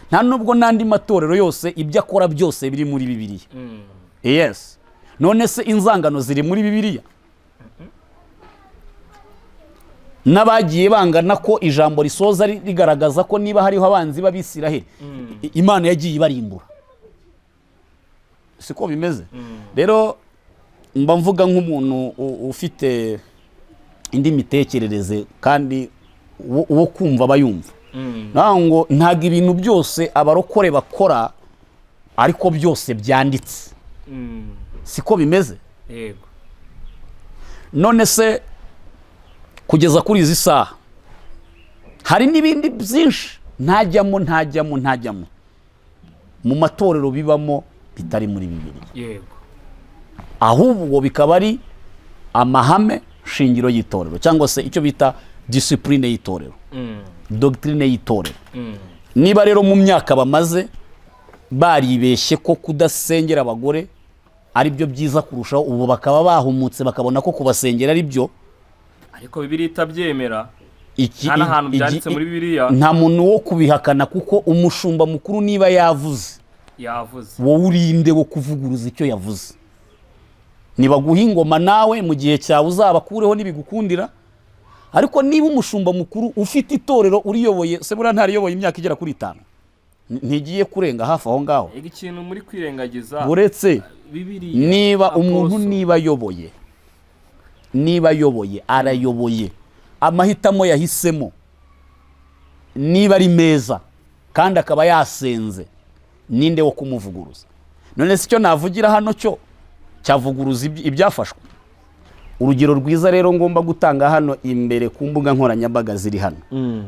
Nta nubwo n'andi matorero yose ibyo akora byose biri muri Bibiliya. Yes, none se inzangano ziri muri Bibiliya? N'abagiye bangana ko ijambo risoza rigaragaza ko niba hariho abanzi b'Abisiraheli, Imana yagiye ibarimbura. Siko bimeze? Rero mba mvuga nk'umuntu ufite indi mitekerereze, kandi uwo kumva aba yumva. Naho ngo ntabwo ibintu byose abarokore bakora ariko byose byanditse. Siko bimeze? Yego. None se kugeza kuri izi saha hari n'ibindi byinshi ntajyamo mu matorero bibamo bitari muri Bibiliya, ahubwo bikaba ari amahame shingiro y'itorero, cyangwa se icyo bita discipline y'itorero, doctrine y'itorero. Niba rero mu myaka bamaze baribeshye ko kudasengera abagore ari byo byiza kurushaho, ubu bakaba bahumutse bakabona ko kubasengera ari byo, Ariko Bibiliya itabyemera. Iki Nta n'ahantu byanditse muri Bibiliya. Nta muntu wo kubihakana, kuko umushumba mukuru niba yavuze, Yavuze. wowe urinde wo kuvuguruza icyo yavuze? Nibaguha ingoma nawe mu gihe cyawe uzabakureho nibigukundira. Ariko niba umushumba mukuru ufite itorero uriyoboye, se buriya ntariyoboye imyaka igera kuri 5, ntigiye kurenga hafi aho ngaho? Ega ikintu muri kwirengagiza, Uretse Bibiliya, niba umuntu Apostle. niba ayoboye, arayoboye, amahitamo yahisemo niba ari meza kandi akaba yasenze, ninde wo kumuvuguruza? None se icyo navugira hano cyo cyavuguruza ibyafashwe? Urugero rwiza rero ngomba gutanga hano imbere ku mbuga nkoranyambaga ziri hano,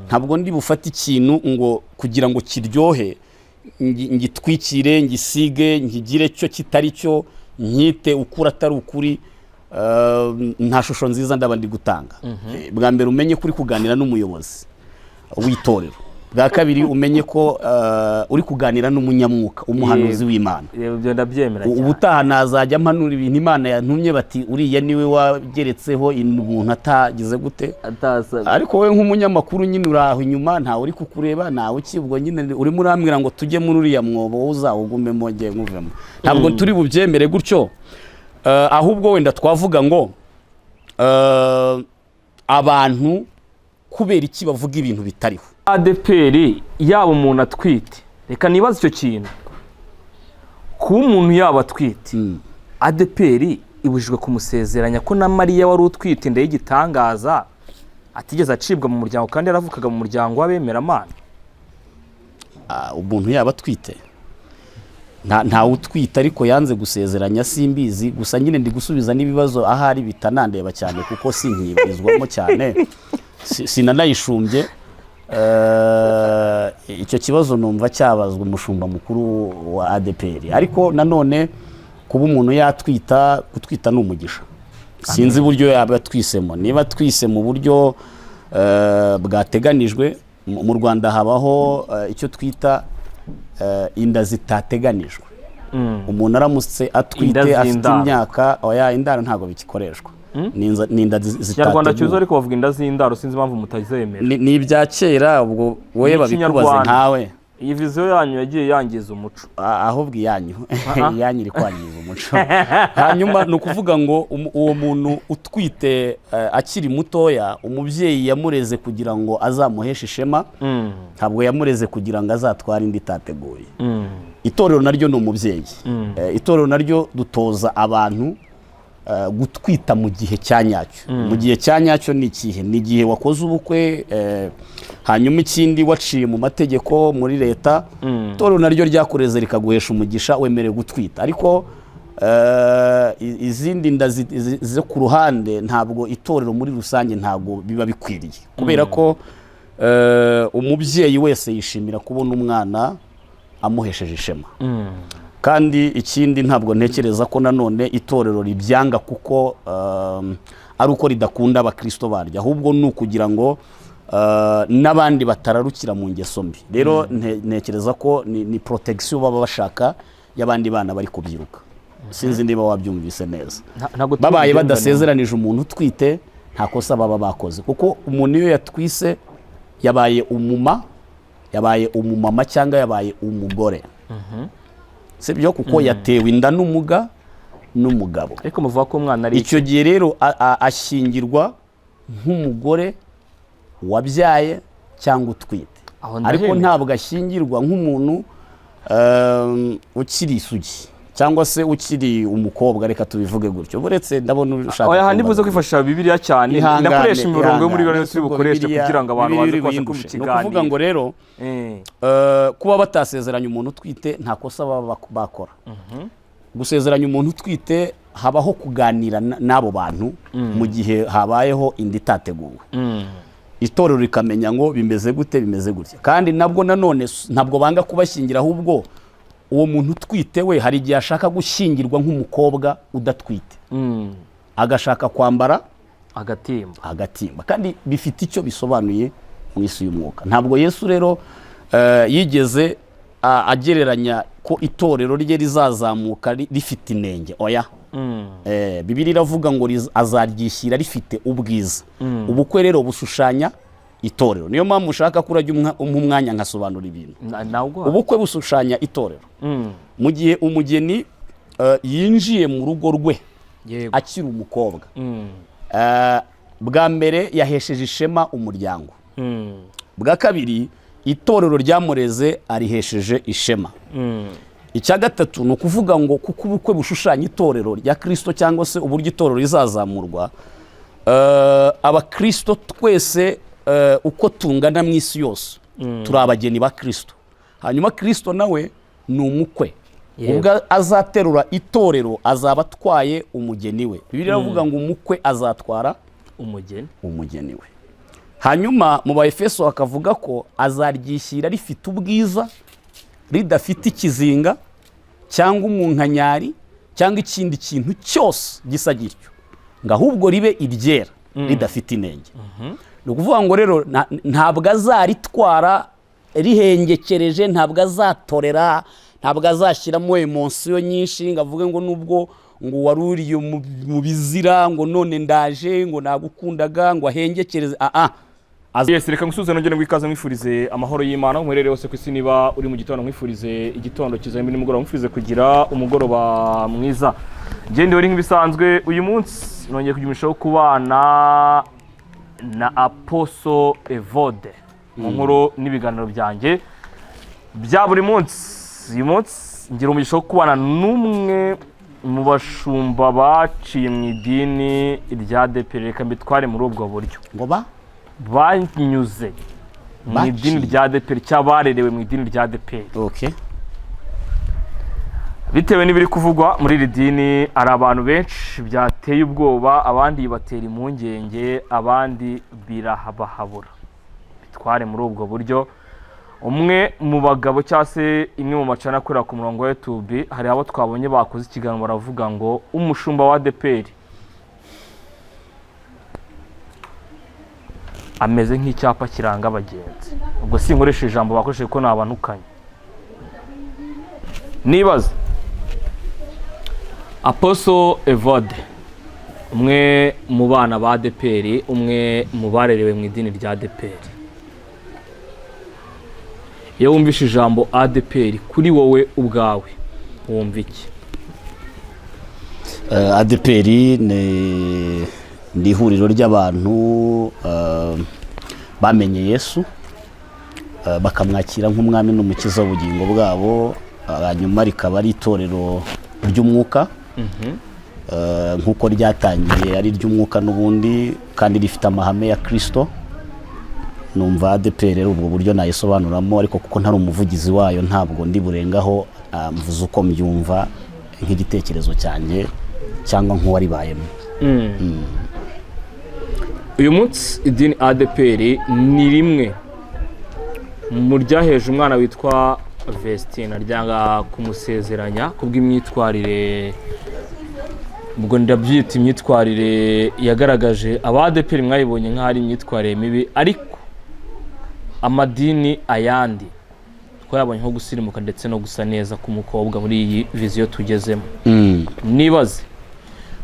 ntabwo ndi bufate ikintu ngo kugira ngo kiryohe ngitwikire, ngisige, nkigire cyo kitari cyo, nkite ukuri atari ukuri. Nta shusho nziza ndaba ndi gutanga. Bwa mbere umenye ko uri kuganira n'umuyobozi w'itorero. Bwa kabiri umenye ko uri kuganira n'umunyamwuka, umuhanuzi w'Imana. Yego, ibyo ndabyemera cyane. Ubutaha nazajya mpanura ibintu Imana yantumye, bati uriya niwe wageretseho umuntu atagize gute. Atasa. Ariko wowe nk'umunyamakuru nyine uri aho inyuma, ntawe uri kukureba, ntawe uki. Ubwo nyine urimo urambwira ngo tujye muri uriya mwobo, wowe uzawugumemo ngiye nkuvemo. Ntabwo turi bubyemere gutyo. Ahubwo wenda twavuga ngo abantu kubera iki bavuga ibintu bitariho? ADEPR, yaba umuntu atwite, reka nibaze icyo kintu, kuba umuntu yaba atwite, ADEPR ibujijwe kumusezeranya, ko na Mariya wari utwite inda y'igitangaza atigeze acibwa mu muryango kandi yaravukaga mu muryango w'abemeramana? Ah, umuntu yaba atwite, ntawe utwite ariko yanze gusezeranya, simbizi. Gusa nyine ndi gusubiza n'ibibazo ahari bitanandeba cyane, kuko sinkibwizwamo cyane, sinanayishumbye. Icyo kibazo numva cyabazwa umushumba mukuru wa ADEPR. Ariko nanone kuba umuntu yatwita, gutwita ni umugisha. Sinzi uburyo yaba atwisemo, niba atwise mu buryo bwateganijwe. Mu Rwanda habaho icyo twita inda zitateganijwe. Umuntu aramutse atwite Inda afite z'indaro. imyaka, oya, indaro ntabwo bigikoreshwa. Ni inda Ikinyarwanda cyuzuye. zitateguwe. Ariko bavuga inda z'indaro, sinzi impamvu mutazemera. Ni ibya kera, ubwo wowe Ni babikubaze. Ikinyarwanda. Nkawe. Iyi vision yanyu yagiye yangiza umuco. Ahubwo iyanyu, iyanyu iri kwangiza umuco. Hanyuma ni ukuvuga ngo uwo muntu utwite akiri mutoya, umubyeyi yamureze kugira ngo azamuheshe ishema, ntabwo yamureze kugira ngo azatware indi itateguye. Itorero naryo ni umubyeyi. Itorero naryo dutoza abantu gutwita mu gihe cya nyacyo. Mu gihe cya nyacyo ni ikihe? Ni igihe wakoze ubukwe, hanyuma ikindi waciye mu mategeko muri leta. Itorero naryo ryakureze rikaguhesha umugisha, wemerewe gutwita. Ariko izindi nda zo ku ruhande, ntabwo itorero muri rusange, ntabwo biba bikwiriye, kubera ko umubyeyi wese yishimira kubona umwana amuhesheje ishema. Kandi ikindi, ntabwo ntekereza ko nanone itorero ribyanga kuko ari uko ridakunda abakristo baryo, ahubwo ni ukugira ngo n'abandi batararukira mu ngeso mbi. Rero ntekereza ko ni protection baba bashaka y'abandi bana bari kubyiruka. Sinzi niba wabyumvise neza. Ntabwo Babaye tubigenza. badasezeranije umuntu utwite, nta kosa baba bakoze, kuko umuntu iyo yatwise yabaye umuma. Yabaye umumama cyangwa yabaye umugore, sibyo? Kuko yatewe inda n'umugabo. Ariko muvuga ko umwana ari Icyo gihe rero ashyingirwa nk'umugore wabyaye cyangwa utwite. Aho Ariko ndahemera. ntabwo ashyingirwa nk'umuntu ukiri isugi cyangwa se ukiri umukobwa, reka tubivuge gutyo. Uretse ndabona ushaka Oya, handi kumbaza. buze kwifashisha Bibiliya cyane. Ihangane, Ndakoresha imirongo yo muri ihangane. Bibiliya turi bukoreshe Bibiliya- kugira ngo abantu Bibiliya baze kubasha kumva iri buyindushe. Ni ukuvuga ngo ikiganiro. rero kuba batasezeranya umuntu utwite, nta kosa baba bakora. Gusezeranya umuntu utwite, habaho kuganira n'abo bantu mu gihe habayeho inda itateguwe, itorero rikamenya ngo bimeze gute, bimeze gutya. Kandi nabwo nanone ntabwo banga kubashyingira, ahubwo uwo muntu utwite we hari igihe ashaka gushyingirwa nk'umukobwa udatwite, agashaka kwambara agatimba. Agatimba. Kandi bifite icyo bisobanuye mu isi y'umwuka. Ntabwo Yesu rero yigeze agereranya ko itorero rye rizazamuka rifite inenge, oya. Bibiliya iravuga ngo azaryishyira rifite ubwiza. Ubukwe rero bushushanya itorero. Niyo mpamvu ushaka ko urajya umpa umwanya nkasobanura ibintu. Nawuguha. Ubukwe bushushanya itorero. Mu gihe umugeni yinjiye mu rugo rwe akiri umukobwa, bwa mbere yahesheje ishema umuryango, bwa kabiri itorero ryamureze arihesheje ishema. Icya gatatu ni ukuvuga ngo kuko ubukwe bushushanya itorero rya Kirisito cyangwa se uburyo itorero rizazamurwa, abakirisito twese uko tungana mu isi yose turi abageni ba Kirisito. Hanyuma Kirisito nawe ni umukwe. Ubwo azaterura itorero, azaba atwaye umugeni we. Bibiliya iravuga ngo umukwe azatwara umugeni. Umugeni we. Hanyuma mu Baefeso hakavuga ko azaryishyira rifite ubwiza, ridafite ikizinga cyangwa umunkanyari cyangwa ikindi kintu cyose gisa gityo, ngo ahubwo ribe iryera ridafite inenge. Ni ukuvuga ngo rero ntabwo azaritwara rihengekereje, ntabwo azatorera, ntabwo azashyiramo émotion nyinshi ngo avuge ngo nubwo ngo wari uriye mu bizira, ngo none ndaje, ngo nagukundaga, ngo ahengekereze. Yes, reka ngusuhuze, nongere ngo ikaze, mwifurize amahoro y'Imana aho muherereye hose ku isi. Niba uri mu gitondo, nkwifurize igitondo cyiza, nimugoroba nkwifurize kugira umugoroba mwiza. Ngende wari nk'ibisanzwe, uyu munsi nongeye kugira umugisha wo kubana na Apostle Evode mu nkuru n'ibiganiro byanjye bya buri munsi. Uyu munsi ngira umugisha wo kubana n'umwe mu bashumba baciye mu idini rya ADEPR, reka mbitware muri ubwo buryo. Ngo ba Banyuze mu Baciye. idini rya ADEPR cyangwa barerewe mu idini rya ADEPR. Bitewe n'ibiri kuvugwa muri iri dini, hari abantu benshi byateye ubwoba, abandi bibatera impungenge, abandi birahabahabura, bitware muri ubwo buryo. Umwe mu bagabo cyangwa se imwe mu macana akorera ku murongo wa YouTube, hari abo twabonye bakoze ikiganiro baravuga ngo umushumba wa ADEPR ameze nk'icyapa kiranga abagenzi. Ubwo sinkoresha ijambo bakoresheje ko nabanukanye. Nibaza, Apostle Evode, umwe mu bana ba ADEPR, umwe mu barerewe mu idini rya ADEPR, iyo wumvishe ijambo ADEPR, kuri wowe ubwawe wumva iki? ADEPR ni ihuriro ry'abantu bamenye Yesu, bakamwakira nk'umwami n'umukiza w'ubugingo bwabo. Hanyuma rikaba ari itorero ry'umwuka, nk'uko ryatangiye ari iry'umwuka n'ubundi, kandi rifite amahame ya Kirisito. Numva ADEPR rero ubwo buryo nayisobanuramo, ariko kuko ntari umuvugizi wayo ntabwo ndi burengaho. Mvuze uko mbyumva nk'igitekerezo cyanjye cyangwa nk'uwaribayemo. Uyu munsi idini ADEPR ni rimwe mu ryaheje umwana witwa Vestine, ryanga kumusezeranya kubw'imyitwarire, ubwo ndabyita imyitwarire yagaragaje. Aba ADEPR mwayibonye nk'aho ari imyitwarire mibi, ariko amadini ayandi twayabonye nko gusirimuka ndetse no gusa neza k'umukobwa muri iyi vision tugezemo. Nibaze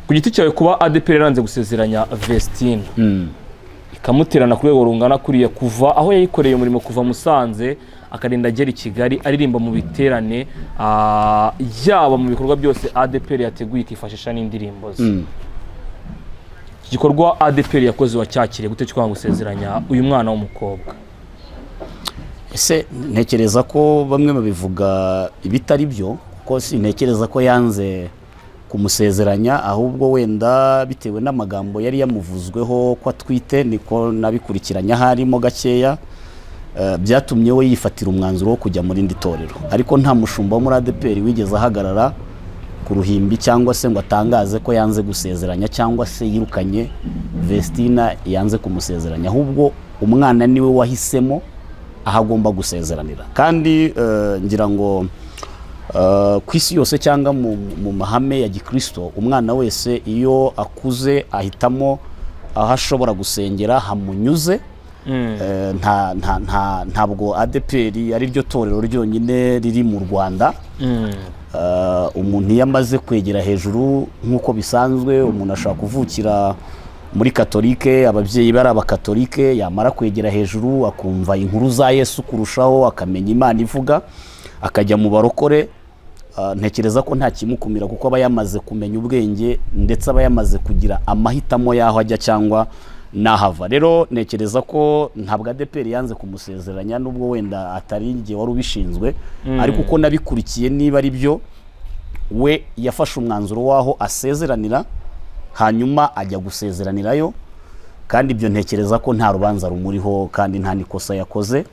ku giti cyawe, kuba ADEPR yaranze gusezeranya Vestine Ikamuterana ku rwego rungana kuriya, kuva aho yayikoreye umurimo, kuva Musanze akarinda agera i Kigali, aririmba mu biterane, yaba mu bikorwa byose ADEPR yateguye, ikifashisha n'indirimbo ze. Iki gikorwa ADEPR yakoze wacyakiriye gute, cyo kwanga gusezeranya uyu mwana w'umukobwa? Ese ntekereza ko bamwe babivuga ibitari byo, kuko sintekereza ko yanze kumusezeranya, ahubwo wenda bitewe n'amagambo yari yamuvuzweho ko atwite, niko nabikurikiranye aharimo gakeya, byatumye we yifatira umwanzuro wo kujya mu rindi torero. Ariko nta mushumba wo muri ADEPR wigeze ahagarara ku ruhimbi cyangwa se ngo atangaze ko yanze gusezeranya cyangwa se yirukanye Vestina, yanze kumusezeranya. Ahubwo umwana niwe wahisemo aho agomba gusezeranira. Kandi ngira ngo ku isi yose cyangwa mu mahame ya gikristo, umwana wese iyo akuze ahitamo aho ashobora gusengera hamunyuze. Ntabwo ADEPR ari ryo torero ryonyine riri mu Rwanda. Umuntu iyo amaze kwegera hejuru, nk'uko bisanzwe, umuntu ashobora kuvukira muri katolike, ababyeyi be ari abakatolike, yamara kwegera hejuru akumva inkuru za Yesu kurushaho, akamenya Imana ivuga, akajya mu barokore. Ntekereza ko nta kimukumira, kuko aba yamaze kumenya ubwenge, ndetse aba yamaze kugira amahitamo y'aho ajya cyangwa n'ahava. Rero ntekereza ko ntabwo ADEPR yanze kumusezeranya, nubwo wenda atari igihe wari ubishinzwe, ariko uko nabikurikiye, niba ari byo, we yafashe umwanzuro w'aho asezeranira, hanyuma ajya gusezeranirayo. Kandi ibyo ntekereza ko nta rubanza rumuriho kandi nta n'ikosa yakoze.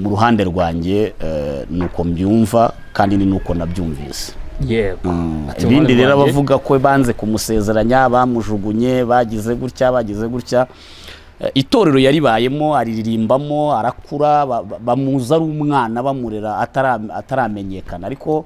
Mu ruhande rwanjye ni uko mbyumva kandi ni nuko nabyumvise. Ati, Ibindi uruhande rero rwanjye- abavuga ko banze kumusezeranya, bamujugunye, bagize gutya, bagize gutya, itorero yaribayemo, aririmbamo, arakura, bamuzi ari umwana, bamurera ataramenyekana. Ariko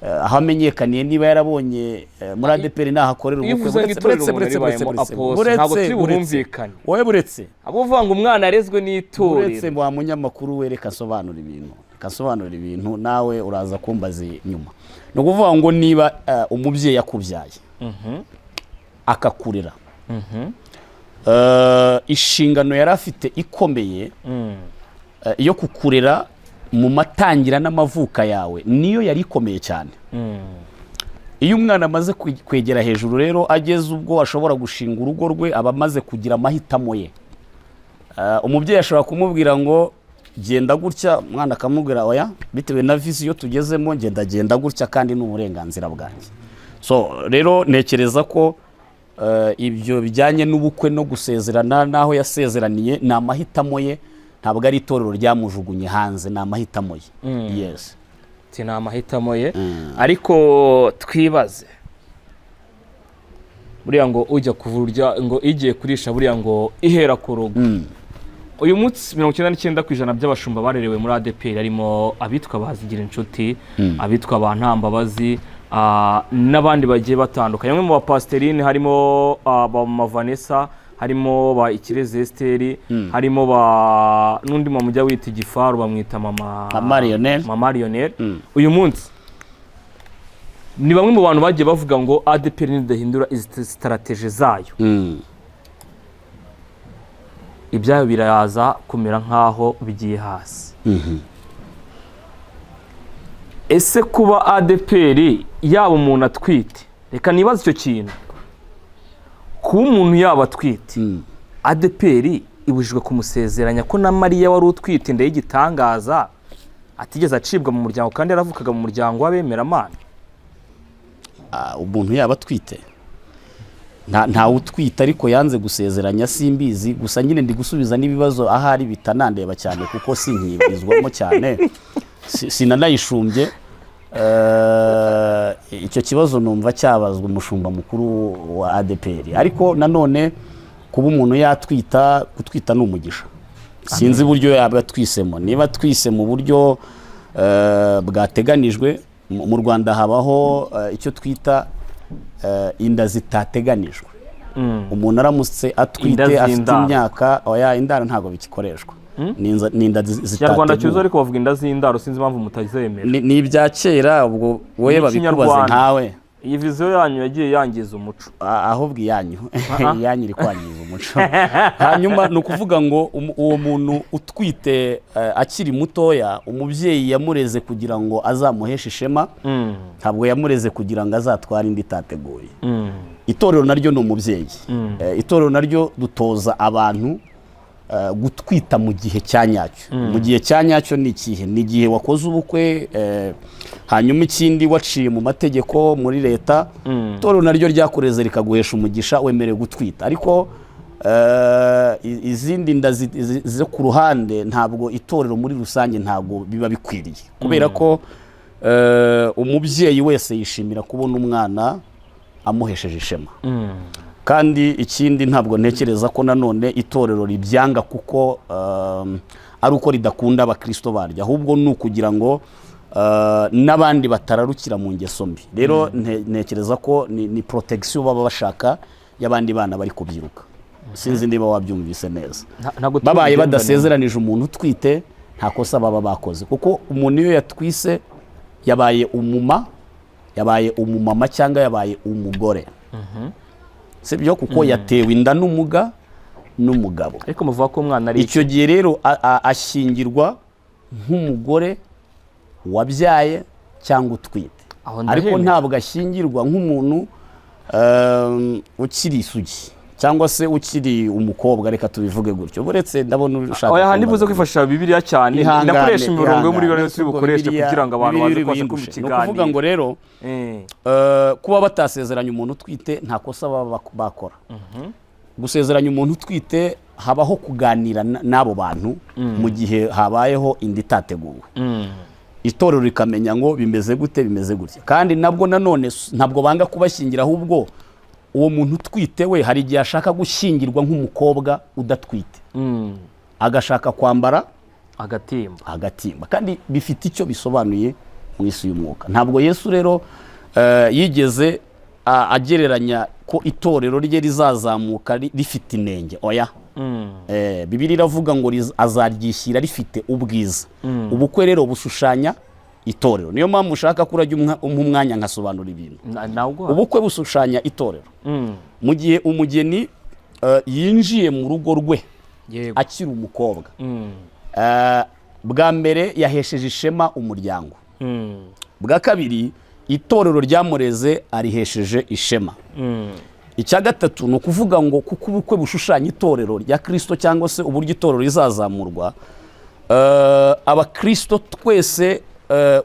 aho amenyekaniye, niba yarabonye muri ADEPR naho akorera Iyo ubukwe. uvuze ngo Buretse, itorero buretse, umuntu buretse, ribayemo, buretse, Apostle, buretse, ntabwo turi buretse. buhumvikane. Wowe buretse. Abo uvuga ngo umwana yarezwe n'itorero. Uretse wa munyamakuru we, reka asobanura ibintu, reka asobanura ibintu, nawe uraza kumbaza inyuma. Ni ukuvuga ngo niba umubyeyi akubyaye akakurera, inshingano yari afite ikomeye yo kukurera mu matangira n'amavuka yawe niyo yari ikomeye cyane. Iyo umwana amaze kwegera hejuru rero, ageze ubwo ashobora gushinga urugo rwe, aba amaze kugira amahitamo ye. Umubyeyi ashobora kumubwira ngo genda gutya, umwana akamubwira oya, bitewe na vision tugezemo, genda genda gutya, kandi ni uburenganzira bwanjye. So rero ntekereza ko ibyo bijyanye n'ubukwe no gusezerana n'aho yasezeraniye ni amahitamo ye, ntabwo ari itorero ryamujugunye hanze, ni amahitamo ye, yes. Ati ni amahitamo ye. Ariko twibaze, buriya ngo ujya kuvurya ngo igiye kurisha, buriya ngo ihera ku rugo. Uyu munsi 99% by'abashumba barerewe muri ADEPR, harimo abitwa Bazigira Inshuti, abitwa ba Ntambabazi, n'abandi bagiye batandukanye, bamwe mu bapasiterine harimo ba Mama Vanessa, harimo ba Ikirezi Esiteri, harimo ba n'undi mama ujya wita igifaru, bamwita mama Mama Lionel. Mama Lionel. Uyu munsi ni bamwe mu bantu bagiye bavuga ngo ADEPR nidahindura izi strategy zayo, ibyayo biraza kumera nk'aho bigiye hasi. Ese kuba ADEPR, yaba umuntu atwite, reka nibaze icyo kintu, kuba umuntu yaba atwite, ADEPR ibujijwe kumusezeranya, ko na Mariya wari utwite inda y'igitangaza atigeze acibwa mu muryango kandi yaravukaga mu muryango w'abemeramana? Umuntu yaba atwite, ntawe utwite ariko yanze gusezeranya, simbizi. Gusa nyine ndi gusubiza n'ibibazo ahari bitanandeba cyane, kuko sinkibwizwamo cyane, sinanayishumbye. Icyo kibazo numva cyabazwa umushumba mukuru wa ADEPR. Ariko nanone kuba umuntu yatwita, gutwita ni umugisha. Sinzi uburyo yaba atwisemo, niba atwise mu buryo bwateganijwe. Mu Rwanda habaho icyo twita inda zitateganijwe. Umuntu aramutse atwite Inda afite z'indaro. imyaka, oya, indaro ntabwo bigikoreshwa. Ni inda Ikinyarwanda cyuzuye. zitateguwe. Ariko bavuga inda z'indaro, sinzi impamvu mutazemera. Ni ibya kera ubwo, wowe Ni babikubaze Ikinyarwanda. nkawe. Iyi vision yanyu yagiye yangiza umuco. Ahubwo iyanyu, iyanyu iri kwangiza umuco. Hanyuma ni ukuvuga ngo uwo muntu utwite akiri mutoya, umubyeyi yamureze kugira ngo azamuheshe ishema, ntabwo yamureze kugira ngo azatware indi itateguye. Itorero naryo ni umubyeyi. Itorero naryo dutoza abantu gutwita mu gihe cya nyacyo. Mu gihe cya nyacyo ni ikihe? Ni igihe wakoze ubukwe, hanyuma ikindi waciye mu mategeko muri leta. Itorero naryo ryakureze rikaguhesha umugisha, wemerewe gutwita. Ariko izindi nda zo ku ruhande, ntabwo itorero muri rusange, ntabwo biba bikwiriye, kubera ko umubyeyi wese yishimira kubona umwana amuhesheje ishema. Kandi ikindi, ntabwo ntekereza ko nanone itorero ribyanga kuko ari uko ridakunda abakristo baryo, ahubwo ni ukugira ngo n'abandi batararukira mu ngeso mbi. Rero ntekereza ko ni protection baba bashaka y'abandi bana bari kubyiruka. Sinzi niba wabyumvise neza. Ntabwo Babaye tubigendana. badasezeranije umuntu utwite, nta kosa baba bakoze, kuko umuntu iyo yatwise yabaye umuma, yabaye umumama cyangwa yabaye umugore, sibyo? Kuko yatewe inda n'umugabo. Ariko muvuga ko umwana ari Icyo gihe rero ashyingirwa nk'umugore wabyaye cyangwa utwite. Aho Ariko ndahemera. ntabwo ashyingirwa nk'umuntu ukiri isugi cyangwa se ukiri umukobwa, reka tubivuge gutyo. Uretse ndabona ushaka Oya, kumbaza. Ntibuze kwifashisha Bibiliya cyane. Ihangane, Ndakoresha imirongo yo muri ihangane. Bibiliya turi bukoreshe kugira ngo abantu Bibiliya baze kubasha kumva uri. Ni ukuvuga ngo ikiganiro. rero kuba batasezeranya umuntu utwite, nta kosa baba bakora. Gusezeranya umuntu utwite, habaho kuganira n'abo bantu mu gihe habayeho inda itateguwe, itorero rikamenya ngo bimeze gute, bimeze gutya. Kandi nabwo nanone ntabwo banga kubashyingira, ahubwo uwo muntu utwite we hari igihe ashaka gushyingirwa nk'umukobwa udatwite, agashaka kwambara agatimba. Agatimba. Kandi bifite icyo bisobanuye mu isi y'umwuka. Ntabwo Yesu rero yigeze agereranya ko itorero rye rizazamuka rifite inenge, oya. Bibiliya iravuga ngo azaryishyira rifite ubwiza. Ubukwe rero bushushanya itorero. Niyo mpamvu ushaka ko urajya umpa umwanya nkasobanura ibintu. Nawuguha. Ubukwe bushushanya itorero. Mu gihe umugeni yinjiye mu rugo rwe akiri umukobwa, bwa mbere yahesheje ishema umuryango, bwa kabiri itorero ryamureze arihesheje ishema. Icya gatatu ni ukuvuga ngo kuko ubukwe bushushanya itorero rya Kirisito cyangwa se uburyo itorero rizazamurwa, abakirisito twese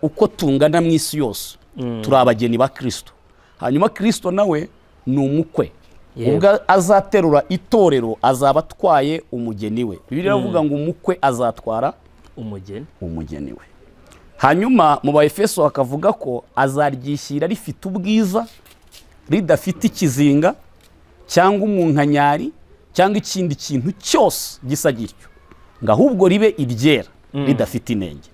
uko tungana mu isi yose turi abageni ba Kirisito. Hanyuma Kirisito nawe ni umukwe. Ubwo azaterura itorero, azaba atwaye umugeni we. Bibiliya iravuga ngo umukwe azatwara umugeni. Umugeni we. Hanyuma mu Baefeso hakavuga ko azaryishyira rifite ubwiza, ridafite ikizinga cyangwa umunkanyari cyangwa ikindi kintu cyose gisa gityo, ngo ahubwo ribe iryera ridafite inenge.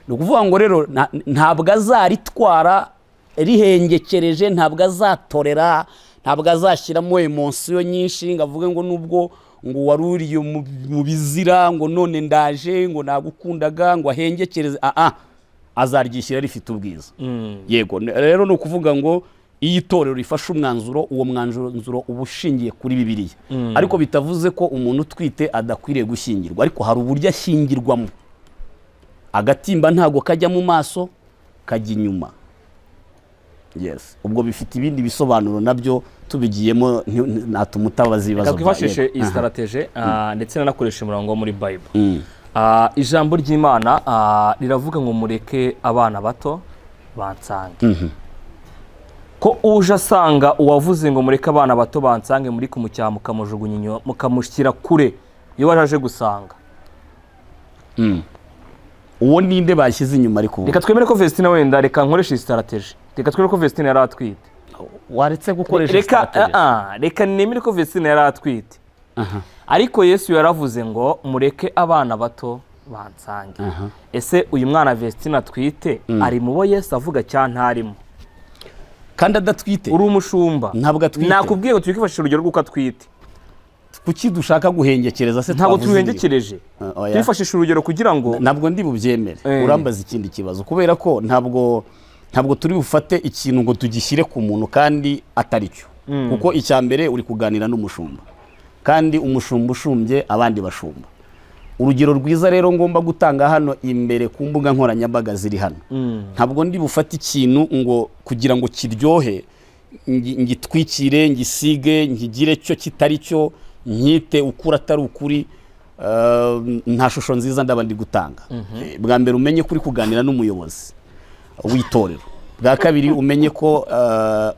Ni ukuvuga ngo rero ntabwo azaritwara rihengekereje, ntabwo azatorera, ntabwo azashyiramo émotion nyinshi ngo avuge ngo nubwo ngo wari uriye mu bizira, ngo none ndaje, ngo nagukundaga, ngo ahengekereze. Azaryishyira rifite ubwiza. Yego, rero ni ukuvuga ngo iyo itorero rifashe umwanzuro, uwo mwanzuro uba ushingiye kuri Bibiliya. Ariko bitavuze ko umuntu utwite adakwiriye gushyingirwa, ariko hari uburyo ashyingirwamo. Agatimba ntabwo kajya mu maso, kajya inyuma. Yes, ubwo bifite ibindi bisobanuro nabyo, tubigiyemo natuma utabaza ibibazo. Reka twifashishe Yego. iyi strategy, ndetse nanakoresha umurongo wo muri Bible. Ijambo ry'Imana riravuga ngo mureke abana bato bansange. Ko uje asanga uwavuze ngo mureke abana bato bansange, muri kumucyaha, mukamujugunya inyuma, mukamushyira kure, iyo waje aje gusanga. Uwo ninde bashyize inyuma ariko ubu? Reka twemere ko Vestina, wenda reka nkoreshe iyi strategy, reka twemere ko Vestina yari atwite. Waretse gukoresha Reka strategy. Reka nemere ko Vestina yari atwite, ariko Yesu yaravuze ngo mureke abana bato bansange. Ese uyu mwana Vestina atwite ari mu bo Yesu avuga cyangwa ntarimo? Kandi adatwite. Uri umushumba. Ntabwo atwite. Nakubwiye ngo turi kwifashisha urugero rw'uko atwite. Kuki dushaka guhengekereza se? Ntabwo Twavuze ibi. tubihengekereje. Oya. Twifashisha urugero kugira ngo Ntabwo ndi bubyemere. Urambaza ikindi kibazo, kubera ko ntabwo Ntabwo turi bufate ikintu ngo tugishyire ku muntu kandi atari cyo, kuko icya mbere uri kuganira n'umushumba, kandi umushumba ushumbye abandi bashumba. Urugero rwiza rero ngomba gutanga hano imbere ku mbuga nkoranyambaga ziri hano, ntabwo ndi bufate ikintu ngo kugira ngo kiryohe ngitwikire, ngisige, nkigire cyo kitari cyo, nkite ukuri atari ukuri. Nta shusho nziza ndaba ndi gutanga. Bwa mbere umenye ko uri kuganira n'umuyobozi w'itorero, bwa kabiri umenye ko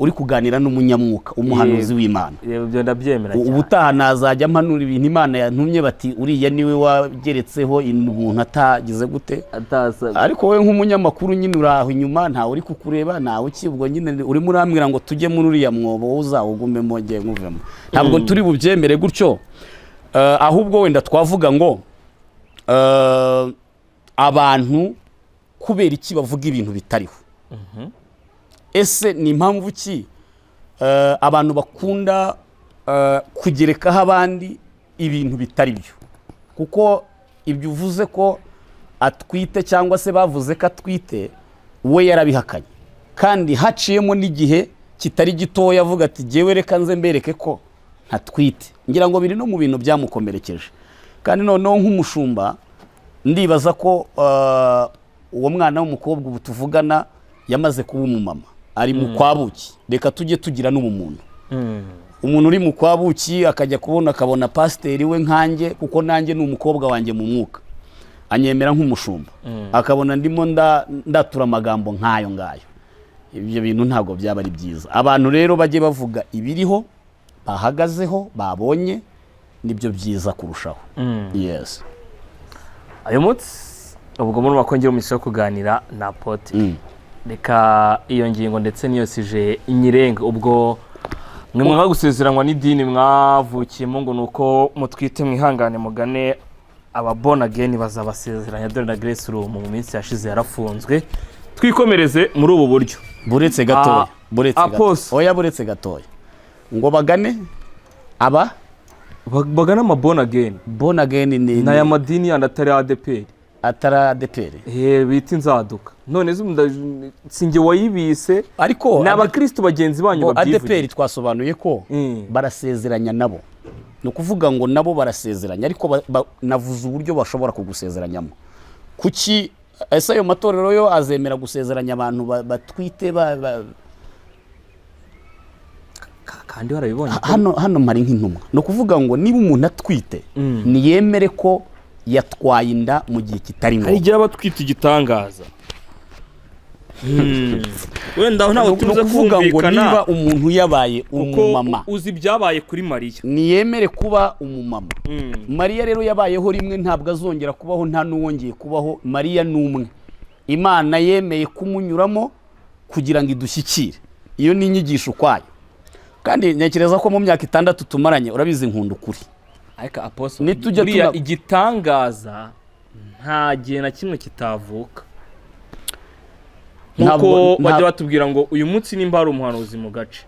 uri kuganira n'umunyamwuka, umuhanuzi w'Imana. Yego, ibyo ndabyemera cyane. Ubutaha nazajya mpanura ibintu Imana yantumye, bati uriya niwe wageretseho umuntu atagize gute. Atasa. Ariko wowe nk'umunyamakuru nyine uri aho inyuma, ntawe uri kukureba, ntawe uki. Ubwo nyine urimo urambwira ngo tujye muri uriya mwobo, wowe uzawugumemo, ngiye nkuvemo. Ntabwo turi bubyemere gutyo. Ahubwo wenda twavuga ngo abantu kubera iki bavuga ibintu bitariho? Ese ni impamvu ki abantu bakunda kugerekaho abandi ibintu bitari byo? Kuko ibyo uvuze ko atwite cyangwa se bavuze ko atwite, we yarabihakanye, kandi haciyemo n'igihe kitari gitoya avuga ati jyewe reka nze mbereke ko ntatwite. Ngira ngo biri no mu bintu byamukomerekeje. Kandi noneho nk'umushumba ndibaza ko uwo mwana w'umukobwa ubu tuvugana yamaze kuba umumama, ari mu kwa buki. Reka tujye tugira n'ubumuntu. Umuntu uri mu kwa buki akajya kubona akabona pasiteri we nkanjye, kuko nanjye ni umukobwa wanjye mu mwuka, anyemera nk'umushumba, akabona ndimo ndatura amagambo nk'ayo ngayo, ibyo bintu ntabwo byaba ari byiza. Abantu rero bajye bavuga ibiriho bahagazeho, babonye, nibyo byiza kurushaho. Yes. Uyu munsi ubwo muri bakongera umugisha wo kuganira na apôtre, reka iyo ngingo ndetse n'iyo sujet nyirenga. Ubwo mwe mwanga gusezeranywa n'idini mwavukiyemo ngo ni uko mutwite, mwihangane mugane aba born again bazabasezeranya. Dore na Grace Room mu minsi yashize yarafunzwe. Twikomereze muri ubu buryo. Buretse gatoya. Buretse gato. Apostle. Oya, buretse gatoya, ngo bagane aba Bagane ama born again. Born again ni Ni aya madini yandi atari ADEPR. Atari ADEPR. Bita inzaduka. None se sinjye wayibise? Ariko Ni abakristo bagenzi banyu bo babyivugira. ADEPR twasobanuye ko barasezeranya nabo, ni ukuvuga ngo nabo barasezeranya, ariko navuze uburyo bashobora kugusezeranyamo. Kuki ese ayo matorero yo azemera gusezeranya abantu batwite Kandi warabibonye. Hano mpari nk'intumwa. Ni ukuvuga ngo niba umuntu atwite, niyemere ko yatwaye inda mu gihe kitari Hari ngombwa. igihe aba atwite igitangaza. Wenda aho ntabwo Ni tubuze ukuvuga ngo kumvikana, niba umuntu yabaye kuko umumama, uzi ibyabaye kuri Mariya. Niyemere kuba umumama. Mariya rero yabayeho rimwe, ntabwo azongera kubaho, nta n'uwongeye kubaho. Mariya ni umwe Imana yemeye kumunyuramo kugira ngo idushyikire. Iyo ni inyigisho ukwayo, kandi ntekereza ko mu myaka 6 tumaranye, urabizi nkunda ukuri. Ariko apostle, Nitujya buriya igitangaza nta gihe na kimwe kitavuka, Ntabwo nk'uko bajya batubwira ngo uyu munsi nimba hari umuhanuzi mu gace,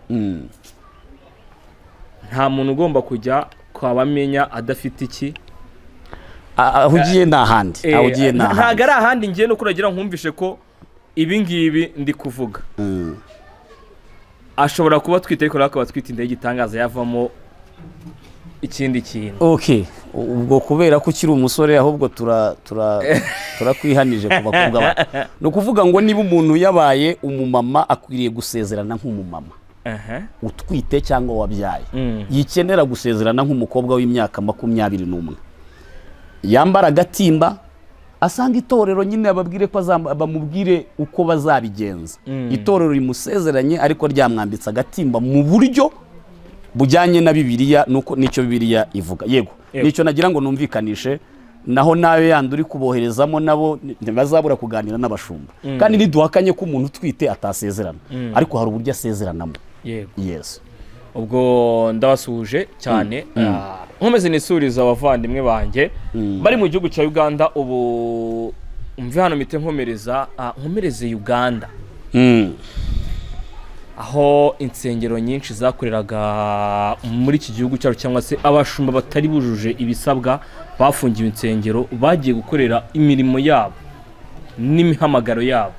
nta muntu ugomba kujya kwa Bamenya adafite iki. Aho ugiye ni ahandi, aho ugiye ni Ntabwo ahandi. ari ahandi ngiye, no kuragira nkumvishe ko ibi ngibi ndi kuvuga ashobora kuba atwite, ariko nawe akaba atwite inda y'igitangaza yavamo ikindi kintu. Okay, ubwo kubera ko ukiri umusore, ahubwo turakwihanije ku bakobwa bacu. Ni ukuvuga ngo niba umuntu yabaye umumama, akwiriye gusezerana nk'umumama utwite cyangwa wabyaye. Yikenera gusezerana nk'umukobwa w'imyaka 21, yambara agatimba, asanga itorero nyine ababwire ko bamubwire uko bazabigenza. Itorero rimusezeranye ariko ryamwambitse agatimba mu buryo bujyanye na Bibiliya, nuko nicyo Bibiliya ivuga. Yego. Nicyo nagira ngo numvikanishe. Naho nayo yandi uri kuboherezamo, nabo ntibazabura kuganira n'abashumba. Kandi ntiduhakanye ko umuntu utwite atasezerana, ariko hari uburyo asezeranamo. Yego. Yes. Ubwo ndabasuhuje cyane. Nkomeze nisuriza abavandimwe banjye bari mu gihugu cya Uganda. Ubu umve hano mpite nkomereza, nkomereze Uganda, aho insengero nyinshi zakoreraga muri iki gihugu cyacu, cyangwa se abashumba batari bujuje ibisabwa bafungiwe insengero, bagiye gukorera imirimo yabo n'imihamagaro yabo.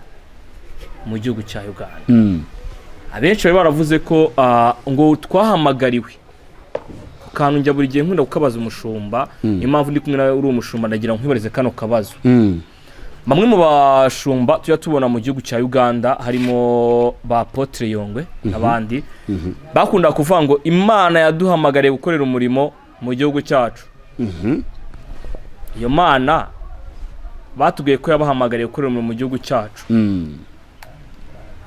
Mu gihugu cya Uganda, abenshi bari baravuze ko ngo twahamagariwe ku kantu. Njya buri gihe nkunda kukabaza umushumba, niyo mpamvu ndi kumwe nawe uri umushumba, ndagira ngo nkwibarize kano kabazo. Bamwe mu bashumba tujya tubona mu gihugu cya Uganda, harimo ba Apôtre Yongwe n'abandi, bakunda kuvuga ngo Imana yaduhamagariye gukorera umurimo mu gihugu cyacu. Iyo Mana batubwiye ko yabahamagariye gukorera umurimo mu gihugu cyacu,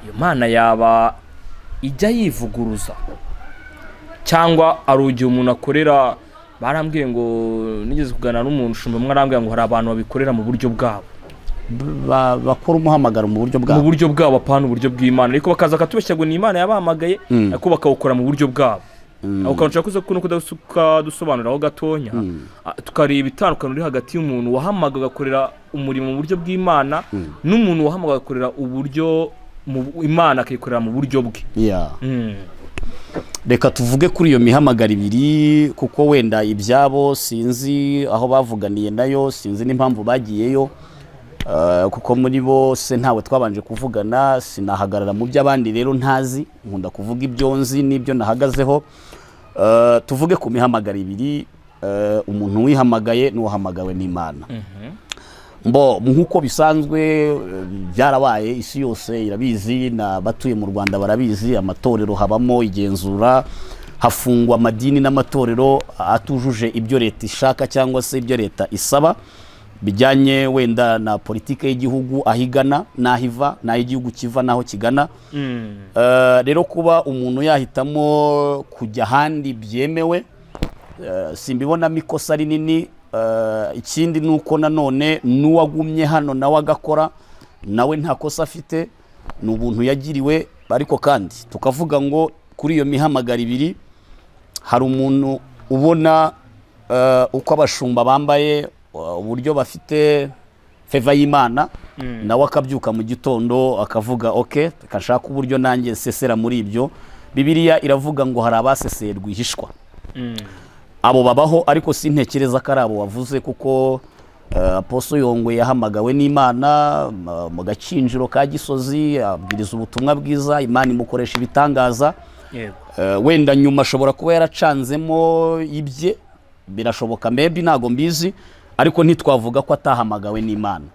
iyo Mana yaba ijya yivuguruza, cyangwa ari igihe umuntu akorera? Barambwiye ngo, nigeze kuganira n'umuntu ushumba umwe, arambwira ngo hari abantu babikorera mu buryo bwabo. Bakora umuhamagaro mu buryo mu bwabo. Buryo bwabo, apana uburyo bw'Imana, ariko bakaza bakatubeshya ngo ni Imana yabahamagaye, ariko bakawukora mu buryo bwabo. Aho kantu nshaka kuza kuno kudasobanuriraho gatonya, tukareba itandukaniro riri hagati y'umuntu wahamagawe agakorera umurimo mu buryo bw'Imana n'umuntu wahamagawe agakorera uburyo Imana akayikorera mu buryo bwe. Reka tuvuge kuri iyo mihamagaro ibiri, kuko wenda ibyabo sinzi aho bavuganiye nayo, sinzi n'impamvu bagiyeyo. Kuko muri bose ntawe twabanje kuvugana, sinahagarara mu by'abandi rero ntazi. Nkunda kuvuga ibyo nzi n'ibyo nahagazeho. Tuvuge ku mihamagaro ibiri, umuntu wihamagaye n'uwahamagawe n'Imana. Mbo nk'uko bisanzwe, byarabaye, isi yose irabizi, n'abatuye mu Rwanda barabizi. Amatorero habamo igenzura, hafungwa amadini n'amatorero atujuje ibyo leta ishaka cyangwa se ibyo leta isaba bijyanye wenda na politike y'igihugu, aho igana n'aho iva, n'aho igihugu kiva n'aho kigana. Rero kuba umuntu yahitamo kujya ahandi byemewe, simbibonamo ikosa rinini. Ikindi ni uko nanone n'uwagumye hano nawe agakora, nawe nta kosa afite, ni ubuntu yagiriwe. Ariko kandi tukavuga ngo kuri iyo mihamagaro ibiri, hari umuntu ubona uko abashumba bambaye, uburyo bafite favor y'Imana, nawe akabyuka mu gitondo akavuga: "Ok, reka nshake uburyo nanjye nsesera muri ibyo." Bibiliya iravuga ngo hari abaseseye rwihishwa. Abo babaho, ariko sintekereza ko ari abo wavuze, kuko Apostle Yongwe yahamagawe n'Imana mu gakinjiro ka Gisozi, abwiriza ubutumwa bwiza, Imana imukoresha ibitangaza. Wenda nyuma ashobora kuba yaracanzemo ibye, birashoboka, maybe, ntago mbizi, ariko ntitwavuga ko atahamagawe n'Imana.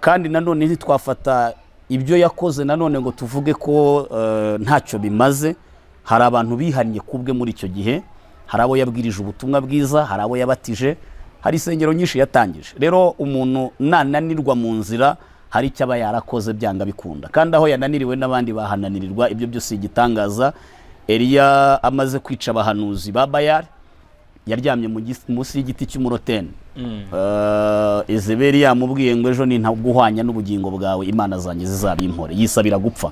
Kandi nanone ntitwafata ibyo yakoze nanone ngo tuvuge ko ntacyo bimaze. Hari abantu bihannye kubwe muri icyo gihe, hari abo yabwirije ubutumwa bwiza, hari abo yabatije, hari insengero nyinshi yatangije. Rero umuntu nananirwa mu nzira, hari icyo aba yarakoze byanga bikunda, kandi aho yananiriwe n'abandi bahananirirwa. Ibyo byose igitangaza, Eliya amaze kwica abahanuzi ba Bayali, yaryamye munsi y'igiti cy'umuroteni. Ezeberi yamubwiye ngo: "Ejo nintaguhwanya n'ubugingo bwawe, imana zanjye zizabimpore." Yisabira gupfa.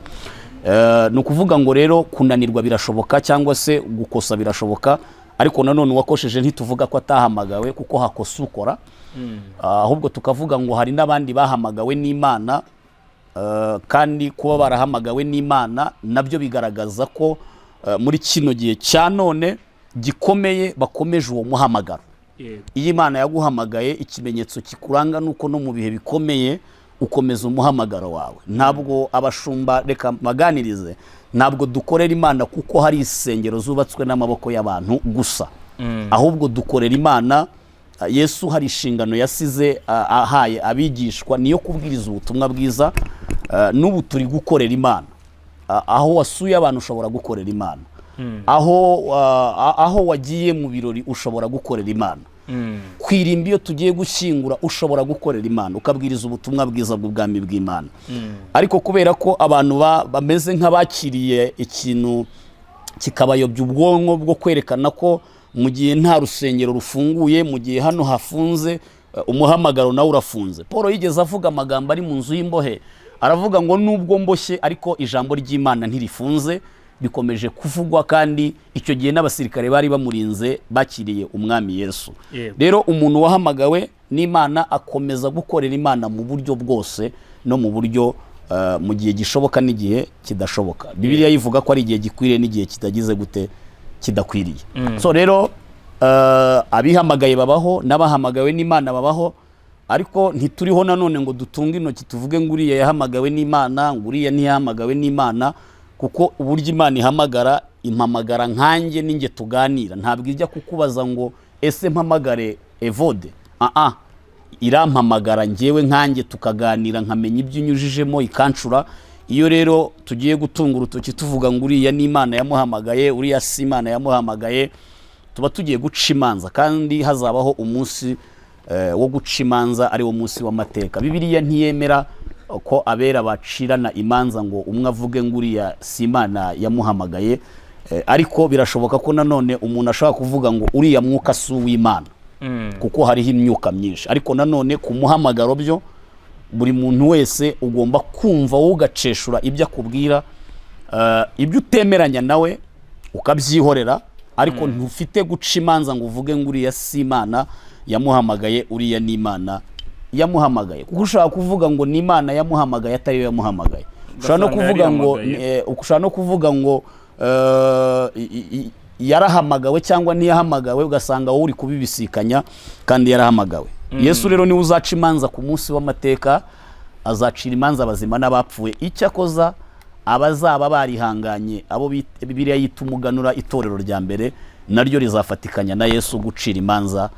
Ni ukuvuga ngo rero kunanirwa birashoboka, cyangwa se gukosa birashoboka, ariko nanone uwakosheje ntituvuga ko atahamagawe, kuko hakosa ukora. Ahubwo tukavuga ngo hari n'abandi bahamagawe n'Imana. Kandi kuba barahamagawe n'Imana nabyo bigaragaza ko muri kino gihe cya none gikomeye bakomeje uwo muhamagaro. Iyo Imana yaguhamagaye, ikimenyetso kikuranga ni uko no mu bihe bikomeye ukomeza umuhamagaro wawe. Ntabwo abashumba, reka maganirize, ntabwo dukorera Imana kuko hari insengero zubatswe n'amaboko y'abantu gusa, ahubwo dukorera Imana. Yesu hari inshingano yasize ahaye abigishwa, niyo kubwiriza ubutumwa bwiza. N'ubu turi gukorera Imana. Aho wasuye abantu ushobora gukorera Imana, aho wagiye mu birori ushobora gukorera Imana, ku irimbi iyo tugiye gushyingura ushobora gukorera Imana, ukabwiriza ubutumwa bwiza bw'ubwami bw'Imana. Ariko kubera ko abantu bameze nk'abakiriye ikintu kikabayobya ubwonko bwo kwerekana ko mu gihe nta rusengero rufunguye, mu gihe hano hafunze, umuhamagaro nawe urafunze. Paul yigeze avuga amagambo ari mu nzu y'imbohe, aravuga ngo: "Nubwo mboshye, ariko ijambo ry'Imana ntirifunze, bikomeje kuvugwa." Kandi icyo gihe n'abasirikare bari bamurinze bakiriye Umwami Yesu. Rero umuntu wahamagawe n'Imana akomeza gukorera Imana mu buryo bwose, no mu buryo mu gihe gishoboka n'igihe kidashoboka. Bibiliya yivuga ko ari igihe gikwiriye n'igihe kitagize gute, kidakwiriye. So rero abihamagaye babaho, n'abahamagawe n'Imana babaho, ariko Ariko ntituriho nanone ngo dutunge intoki tuvuge ngo uriya yahamagawe n'Imana, ngo uriya ntiyahamagawe n'Imana, kuko uburyo Imana ihamagara, impamagara nkanjye ninjye tuganira. Ntabwo ijya kukubaza ngo: "Ese mpamagare Evode?" Aa, irampamagara njyewe nkanjye, tukaganira, nkamenya ibyo unyujijemo, ikancura. Iyo rero tugiye gutunga urutoki tuvuga ngo uriya ni Imana yamuhamagaye, uriya si Imana yamuhamagaye, tuba tugiye guca imanza, kandi hazabaho umunsi wo guca imanza, ari wo munsi w'amateka. Bibiliya ntiyemera ko abera bacirana imanza ngo umwe avuge ngo uriya si Imana yamuhamagaye. Ariko birashoboka ko nanone umuntu ashobora kuvuga ngo uriya mwuka si uw'Imana, kuko hariho imyuka myinshi. Ariko nanone ku muhamagaro byo, buri muntu wese ugomba kumva wowe ugaceshura ibyo akubwira, ibyo utemeranya nawe ukabyihorera, ariko ntufite guca imanza ngo uvuge ngo uriya si Imana yamuhamagaye, uriya ni Imana yamuhamagaye, kuko ushobora kuvuga ngo ni Imana yamuhamagaye atari yo yamuhamagaye. Ushobora no Ugasanga kuvuga ngo yarihamagaye. ushobora no kuvuga ngo yarahamagawe cyangwa ntiyahamagawe, ugasanga wowe uri kubibisikanya kandi yarahamagawe. Yesu rero niwe uzaca imanza ku munsi w'amateka, azacira imanza abazima n'abapfuye. Icyakoza abazaba barihanganye, abo Bibiliya yita umuganura, itorero rya mbere, naryo rizafatikanya na Yesu gucira imanza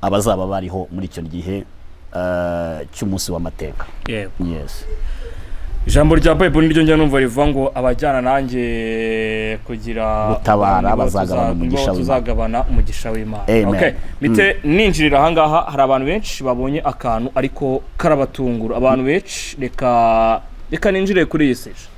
abazaba bariho muri icyo gihe cy'umunsi w'amateka. Yego. Yes. Ijambo rya Bible niryo njya numva rivuga ngo abajyana nanjye kugira gutabara nibo bazagabana umugisha nibo w'Imana. Tuzagabana umugisha w'Imana. Amen. Okay. Mite ninjirira ahangaha, hari abantu benshi babonye akantu ariko karabatungura abantu benshi. Reka ninjire kuri iyi sujet.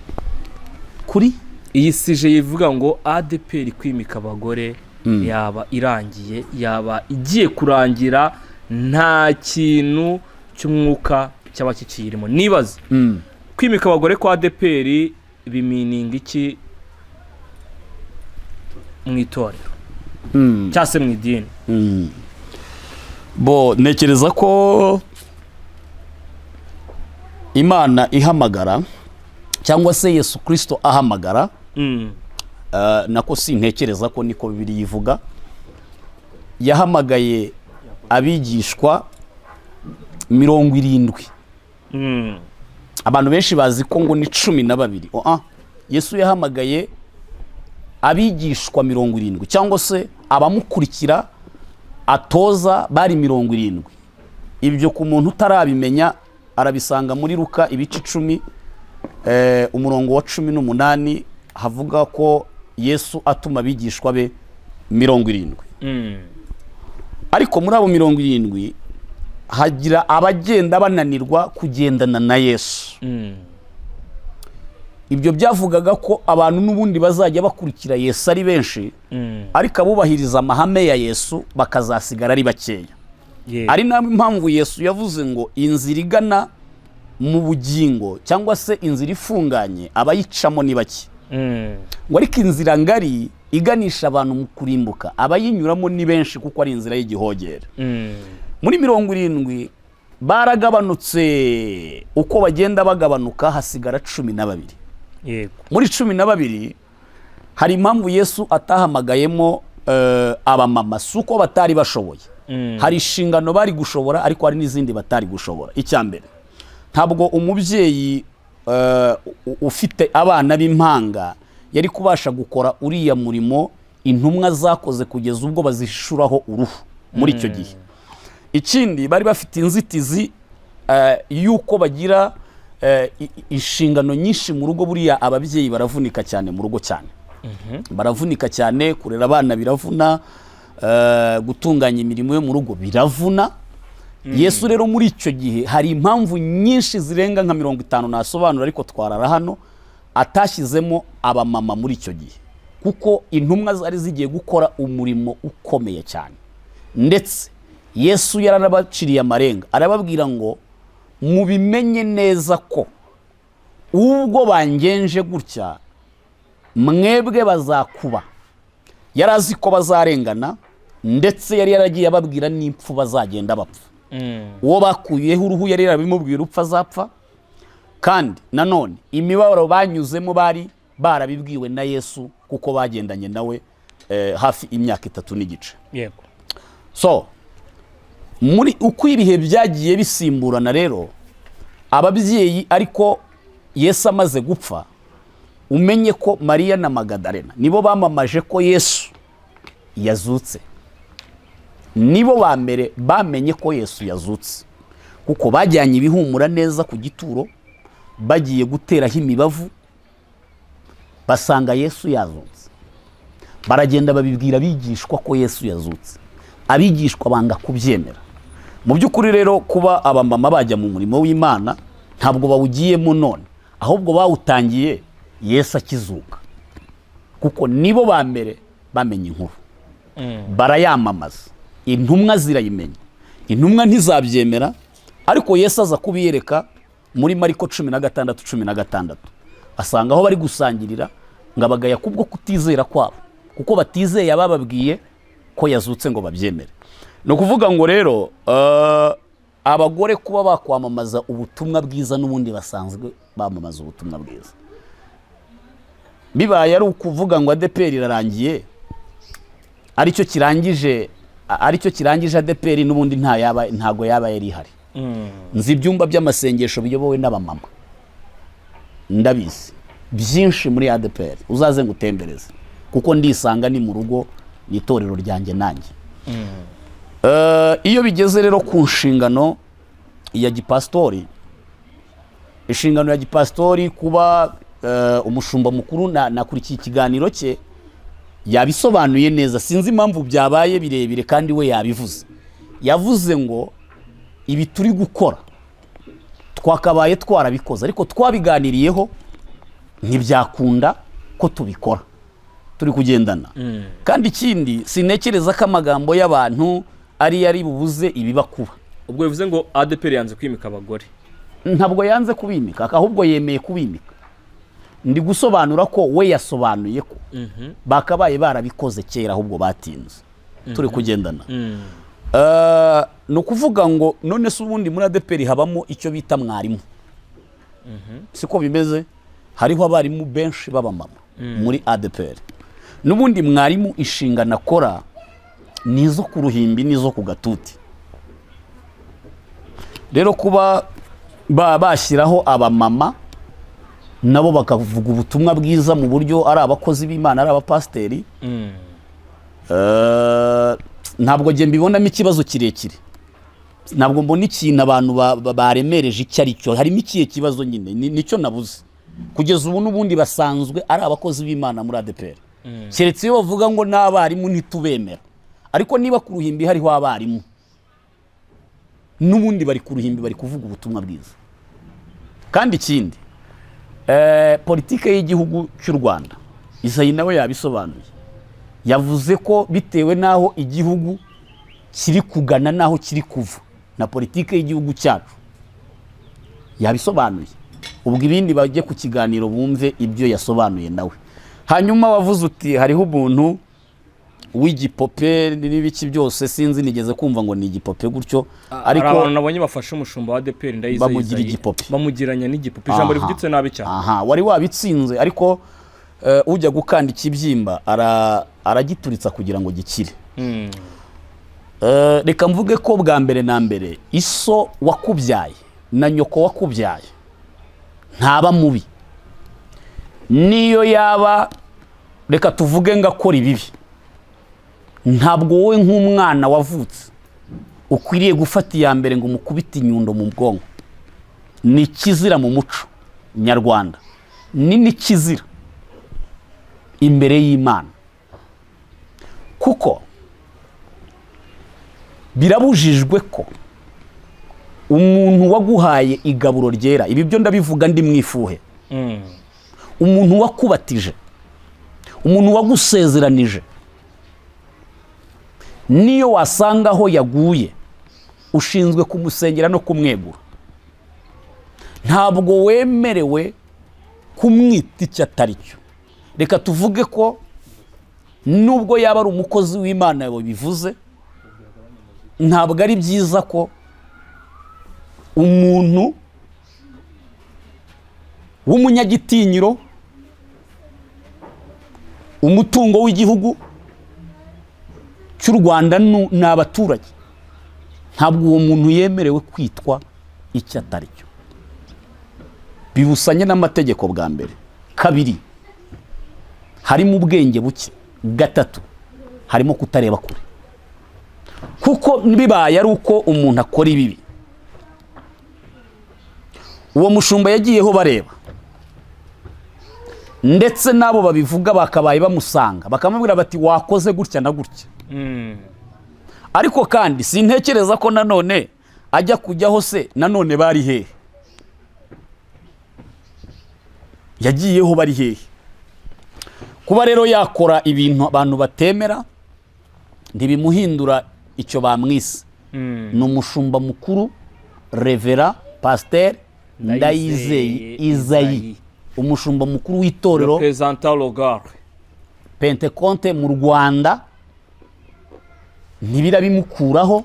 Kuri Iyi sujet yivuga ngo ADEPR kwimika abagore yaba irangiye, yaba igiye kurangira, nta kintu cy'umwuka cyaba kikiyirimo. Nibaza, kwimika abagore kwa ADEPR bimeaninga iki mu itorero cyangwa se mu idini? Bo, ntekereza ko Imana ihamagara, cyangwa se Yesu Kirisito ahamagara, nako sintekereza ko, niko Bibiliya ivuga, yahamagaye abigishwa 70. Abantu benshi bazi ko ngo ni 12. Oh, Yesu yahamagaye abigishwa 70, cyangwa se abamukurikira atoza bari 70. Ibyo ku muntu utarabimenya arabisanga muri Luka ibice 10, umurongo wa 18, havuga ko Yesu atuma abigishwa be 70. Ariko muri abo 70 hagira abagenda bananirwa kugendana na Yesu. Ibyo byavugaga ko abantu n'ubundi bazajya bakurikira Yesu ari benshi, ariko abubahiriza amahame ya Yesu bakazasigara ari bakeya. Ari nayo mpamvu Yesu yavuze ngo inzira igana mu bugingo, cyangwa se inzira ifunganye, abayicamo ni bake, ngo ariko inzira ngari iganisha abantu mu kurimbuka, abayinyuramo ni benshi, kuko ari inzira y'igihogere. Muri 70 baragabanutse, uko bagenda bagabanuka hasigara 12. Muri 12 hari impamvu Yesu atahamagayemo abamama. Si uko batari bashoboye. Hari inshingano bari gushobora, ariko hari n'izindi batari gushobora. Icya mbere, ntabwo umubyeyi ufite abana b'impanga yari kubasha gukora uriya murimo intumwa zakoze kugeza ubwo bazishuraho uruhu muri icyo gihe. Ikindi, bari bafite inzitizi y'uko bagira inshingano nyinshi mu rugo. Buriya ababyeyi baravunika cyane mu rugo, cyane baravunika cyane. Kurera abana biravuna, gutunganya imirimo yo mu rugo biravuna. Yesu rero muri icyo gihe, hari impamvu nyinshi zirenga nka 50 nasobanura, ariko twarara hano, atashyizemo abamama muri icyo gihe, kuko intumwa zari zigiye gukora umurimo ukomeye cyane. Ndetse Yesu yararabaciriye amarenga, arababwira ngo: "Mubimenye neza ko ubwo bangenje gutya, mwebwe bazakuba." Yari azi ko bazarengana, ndetse yari yaragiye ababwira n'impfu bazagenda bapfa. Uwo bakuyeho uruhu yari yarabimubwiye urupfu azapfa. Kandi nanone imibabaro banyuzemo bari barabibwiwe na Yesu, kuko bagendanye nawe hafi imyaka 3 n'igice. So Muri uko ibihe byagiye bisimburana rero, ababyeyi, ariko Yesu amaze gupfa, umenye ko Mariya na Magadarena nibo bamamaje ko Yesu yazutse. Nibo ba mbere bamenye ko Yesu yazutse, kuko bajyanye ibihumura neza ku gituro, bagiye guteraho imibavu basanga Yesu yazutse. Baragenda babibwira abigishwa ko Yesu yazutse, abigishwa banga kubyemera. Mu by'ukuri rero, kuba abamama bajya mu murimo w'Imana, ntabwo bawugiyemo none, ahubwo bawutangiye Yesu akizuka, kuko nibo ba mbere bamenye inkuru, barayamamaza, intumwa zirayimenya. Intumwa ntizabyemera, ariko Yesu aza kubiyereka muri Mariko 16:16, asanga aho bari gusangirira, ngo abagaya kubwo kutizera kwabo, kuko batizeye abababwiye ko yazutse ngo babyemere. Ni ukuvuga ngo rero abagore kuba bakwamamaza ubutumwa bwiza, n'ubundi basanzwe bamamaza ubutumwa bwiza. Bibaye ari ukuvuga ngo ADEPR irarangiye, aricyo kirangije ADEPR, n'ubundi nta yaba, ntago yaba yari ihari. Nzi ibyumba by'amasengesho biyobowe n'abamama, ndabizi byinshi muri ADEPR. Uzaze ngutembereze, kuko ndisanga ni mu rugo, ni itorero ryanjye nanjye. Iyo bigeze rero ku nshingano ya gipasitori, inshingano ya gipasitori, kuba umushumba mukuru, nakurikiye ikiganiro cye, yabisobanuye neza. Sinzi impamvu byabaye birebire kandi we yabivuze. Yavuze ngo ibi turi gukora twakabaye twarabikoze, ariko twabiganiriyeho ntibyakunda ko tubikora. Turi kugendana. Kandi ikindi, sintekereza ko amagambo y'abantu ari ari bubuze ibiba kuba. Ubwo bivuze ngo ADEPR yanze kwimika abagore? Ntabwo yanze kubimika, ahubwo yemeye kubimika. Ndi gusobanura ko we yasobanuye ko bakabaye barabikoze kera, ahubwo batinze. Turi kugendana? Ni ukuvuga ngo none se ubundi muri ADEPR habamo icyo bita mwarimu, siko bimeze? Hariho abarimu benshi b'abamama muri ADEPR. N'ubundi mwarimu inshingano akora ni izo ku ruhimbi n'izo ku gatuti. Rero kuba bashyiraho abamama nabo bakavuga ubutumwa bwiza mu buryo ari abakozi b'Imana, ari abapasiteri, ntabwo njye mbibonamo ikibazo kirekire. Ntabwo mbona ikintu abantu baremereje icyo ari cyo. Harimo ikihe kibazo nyine? Nicyo nabuze kugeza ubu. N'ubundi basanzwe ari abakozi b'Imana muri ADEPR, keretse iyo bavuga ngo n'abarimu ntitubemera. Ariko niba ku ruhimbi hariho abarimu, n'ubundi bari ku ruhimbi, bari kuvuga ubutumwa bwiza. Kandi ikindi, politike y'igihugu cy'u Rwanda, Isayi nawe yabisobanuye, yavuze ko bitewe n'aho igihugu kiri kugana n'aho kiri kuva na politike y'igihugu cyacu, yabisobanuye. Ubwo ibindi bajye ku kiganiro bumve ibyo yasobanuye nawe. Hanyuma wavuze uti hariho umuntu w'igipope n'ibiki byose, sinzi, nigeze kumva ngo ni igipope gutyo. Ariko ariko abantu nabonye bafashe umushumba wa ADEPR Ndayizeye, Bamugira igipope. Bamugiranya n'igipope, ijambo rivugitse nabi cyane. Aha wari wabitsinze, ariko ujya gukanda ikibyimba aragituritsa kugira ngo gikire. Reka mvuge ko bwa mbere na mbere iso wakubyaye na nyoko wakubyaye ntaba mubi, niyo yaba, reka tuvuge ngo akora ibibi. Ntabwo wowe nk'umwana wavutse ukwiriye gufata iya mbere ngo umukubite inyundo mu bwonko. Ni ikizira mu muco nyarwanda, ni n'ikizira imbere y'Imana, kuko birabujijwe ko umuntu waguhaye igaburo ryera, ibi byo ndabivuga ndi mwifuhe, umuntu wakubatije, umuntu wagusezeranije, niyo wasanga aho yaguye, ushinzwe kumusengera no kumwegura. Ntabwo wemerewe kumwita icyo atari cyo. Reka tuvuge ko nubwo yaba ari umukozi w'Imana bivuze, ntabwo ari byiza ko umuntu w'umunyagitinyiro, umutungo w'igihugu cy'u Rwanda ni abaturage. Ntabwo uwo muntu yemerewe kwitwa icyo atari cyo. Bibusanye n'amategeko bwa mbere. Kabiri, harimo ubwenge buke. Gatatu, harimo kutareba kure, kuko bibaye ari uko umuntu akora ibibi, uwo mushumba yagiyeho bareba, ndetse n'abo babivuga bakabaye bamusanga bakamubwira bati: "Wakoze gutya na gutya." Ariko kandi sintekereza ko nanone ajya kujyaho se nanone bari hehe? Yagiyeho bari hehe? Kuba rero yakora ibintu abantu batemera ntibimuhindura icyo bamwise. Ni umushumba mukuru, Reverend Pasiteri Ndayizeye Izayi, umushumba mukuru w'itorero Représentant légal. Pentekonte mu Rwanda. Ntibirabimukuraho.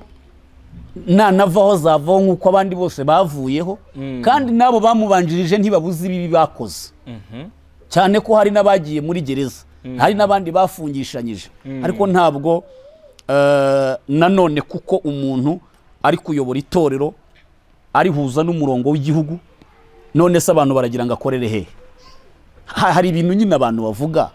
Nanavaho zavaho nk'uko abandi bose bavuyeho, kandi n'abo bamubanjirije ntibabuze ibibi bakoze, cyane ko hari n'abagiye muri gereza, hari n'abandi bafungishanyije. Ariko ntabwo nanone kuko umuntu ari kuyobora itorero arihuza n'umurongo w'igihugu. None se abantu baragira ngo akorere hehe? Hari ibintu nyine abantu bavuga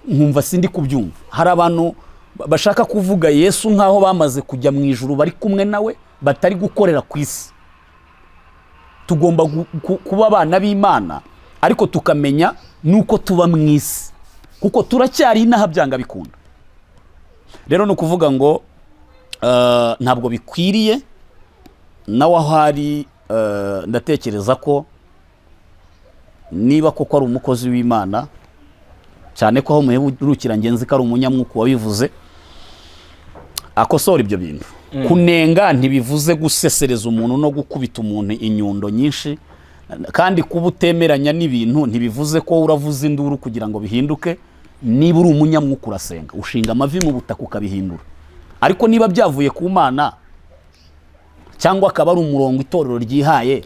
nkumva sindi kubyumva. Hari abantu bashaka kuvuga Yesu nk'aho bamaze kujya mu ijuru, bari kumwe nawe, batari gukorera ku isi. Tugomba kuba abana b'Imana, ariko tukamenya n'uko tuba mu isi, kuko turacyari inaha byanga bikunda. Rero ni ukuvuga ngo ntabwo bikwiriye nawe aho ari. Ndatekereza ko niba koko ari umukozi w'Imana, cyane ko aho muherukira ngenzi ko ari umunyamwuka wabivuze, akosora ibyo bintu. Kunenga ntibivuze gusesereza umuntu no gukubita umuntu inyundo nyinshi, kandi kuba utemeranya n'ibintu ntibivuze ko uravuza induru kugira ngo bihinduke. Niba uri umunyamwuka urasenga, ushinga amavi mu butaka ukabihindura. Ariko niba byavuye ku Mana cyangwa akaba ari umurongo itorero ryihaye,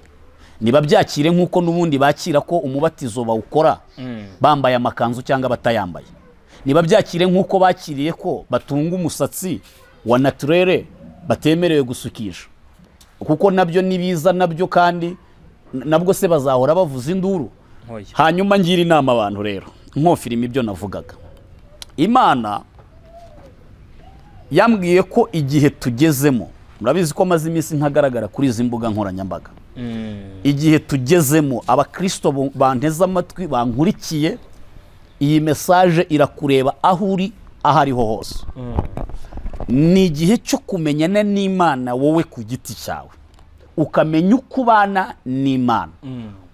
niba byakire nk'uko n'ubundi bakira ko umubatizo bawukora bambaye amakanzu cyangwa batayambaye. Niba byakire nk'uko bakiriye ko batunga umusatsi wa naturel, batemerewe gusukisha, kuko nabyo ni biza nabyo, kandi nabwo se bazahora bavuza induru? Oya. Hanyuma ngira inama abantu rero, nkofirima ibyo navugaga. Imana yambwiye ko igihe tugezemo, murabizi ko maze iminsi ntagaragara kuri izi mbuga nkoranyambaga, igihe tugezemo, abakristo banteze amatwi, bankurikiye, iyi message irakureba aho uri, aho ariho hose. Ni igihe cyo kumenyana n'Imana wowe ku giti cyawe, ukamenya uko ubana n'Imana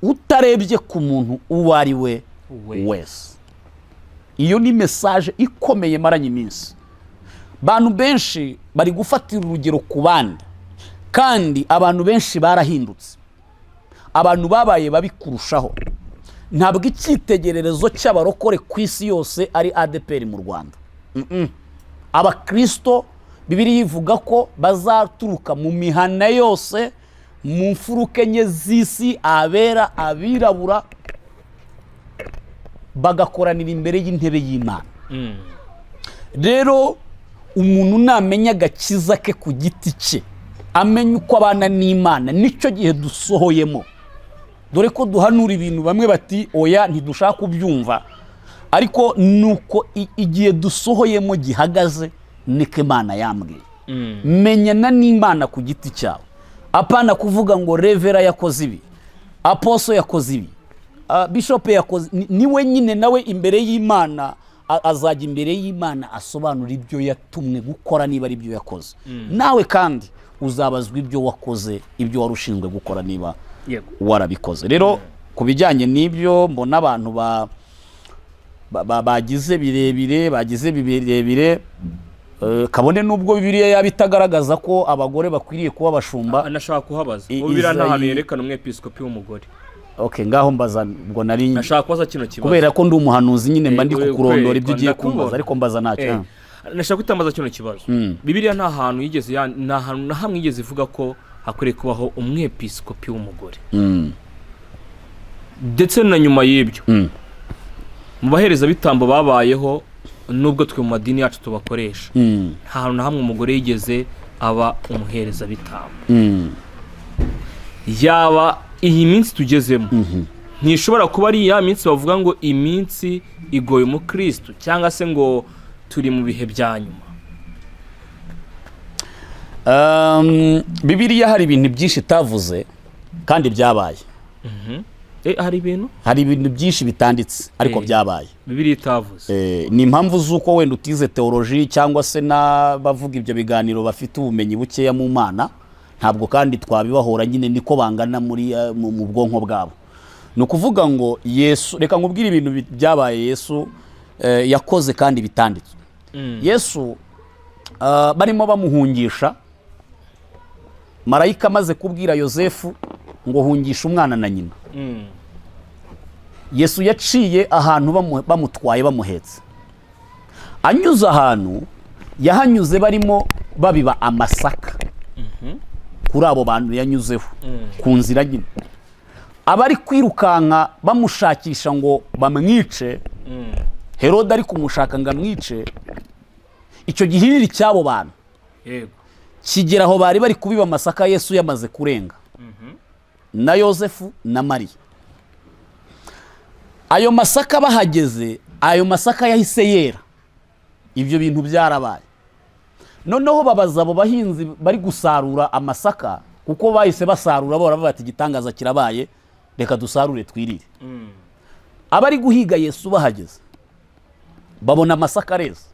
utarebye ku muntu uwo ari we wese. Iyo ni message ikomeye maranye iminsi. Abantu benshi bari gufatira urugero ku bandi, kandi abantu benshi barahindutse, abantu babaye babi kurushaho. Ntabwo icyitegererezo cy'abarokore ku isi yose ari ADEPR mu Rwanda. Abakristo, Bibiliya ivuga ko bazaturuka mu mihana yose, mu mfuruka enye z'isi, abera, abirabura, bagakoranira imbere y'intebe y'Imana. Rero umuntu namenya agakiza ke ku giti cye, amenya uko abana n'Imana, nicyo gihe dusohoyemo. Dore ko duhanura ibintu bamwe bati: "Oya, ntidushaka kubyumva." Ariko nuko igihe dusohoyemo gihagaze, niko Imana yambwiye. Menyana n'Imana ku giti cyawe, apana kuvuga ngo Reverend yakoze ibi, Apostle yakoze ibi, Bishop yakoze. Niwe nyine nawe imbere y'Imana, azajya imbere y'Imana asobanura ibyo yatumwe gukora niba ari ibyo yakoze. Nawe kandi uzabazwa ibyo wakoze, ibyo wari ushinzwe gukora, niba warabikoze. Rero ku bijyanye n'ibyo, mbona abantu bagize birebire, bagize birebire, kabone n'ubwo Bibiliya yaba itagaragaza ko abagore bakwiriye kuba abashumba. Nashaka kuhabaza. Buriya nta hantu yerekana umwepiskopi w'umugore. Okay, ngaho mbaza ubwo nari Nashaka kubaza kino kibazo. Kubera ko ndi umuhanuzi nyine, mba ndi kukurondora ibyo ugiye ndakubona. kumbaza, ariko mbaza ntacyo. Nashaka kutambaza kino kibazo. Bibiliya nta hantu yigeze nta hantu na hamwe yigeze ivuga ko hakwiriye kubaho umwepiskopi w'umugore. Ndetse na nyuma y'ibyo, mu baherezabitambo babayeho, nubwo twe mu madini yacu tubakoresha, nta hantu na hamwe umugore yigeze aba umuherezabitambo. Yaba iyi minsi tugezemo ntishobora kuba ari ya minsi bavuga ngo iminsi igoye umukristo, cyangwa se ngo turi mu bihe bya nyuma? Bibiliya hari ibintu byinshi itavuze kandi byabaye. Hari ibintu Hari ibintu byinshi bitanditse ariko byabaye. Bibiliya itavuze. Ni impamvu z'uko wenda utize teoloji, cyangwa se n'abavuga ibyo biganiro bafite ubumenyi bukeya mu Mana. Ntabwo kandi twabibahora nyine, niko bangana muri mu bwonko bwabo. Ni ukuvuga ngo Yesu, reka nkubwire ibintu byabaye Yesu yakoze kandi bitanditswe. Yesu barimo bamuhungisha, marayika amaze kubwira Yosefu ngo hungisha umwana na nyina, Yesu yaciye ahantu bamutwaye, bamuhetse, anyuze ahantu yahanyuze barimo babiba amasaka. Kuri abo bantu yanyuzeho ku nzira nyine, abari kwirukanka bamushakisha ngo bamwice, Herode ari kumushaka ngo amwice, icyo gihiriri cy'abo bantu kigera aho bari bari kubiba amasaka, Yesu yamaze kurenga na Yosefu na Mariya. Ayo masaka bahageze, ayo masaka yahise yera. Ibyo bintu byarabaye. Noneho babaza abo bahinzi bari gusarura amasaka, kuko bahise basarura baravuga bati: "Igitangaza kirabaye, reka dusarure twirire." Abari guhiga Yesu bahageze babona amasaka areze,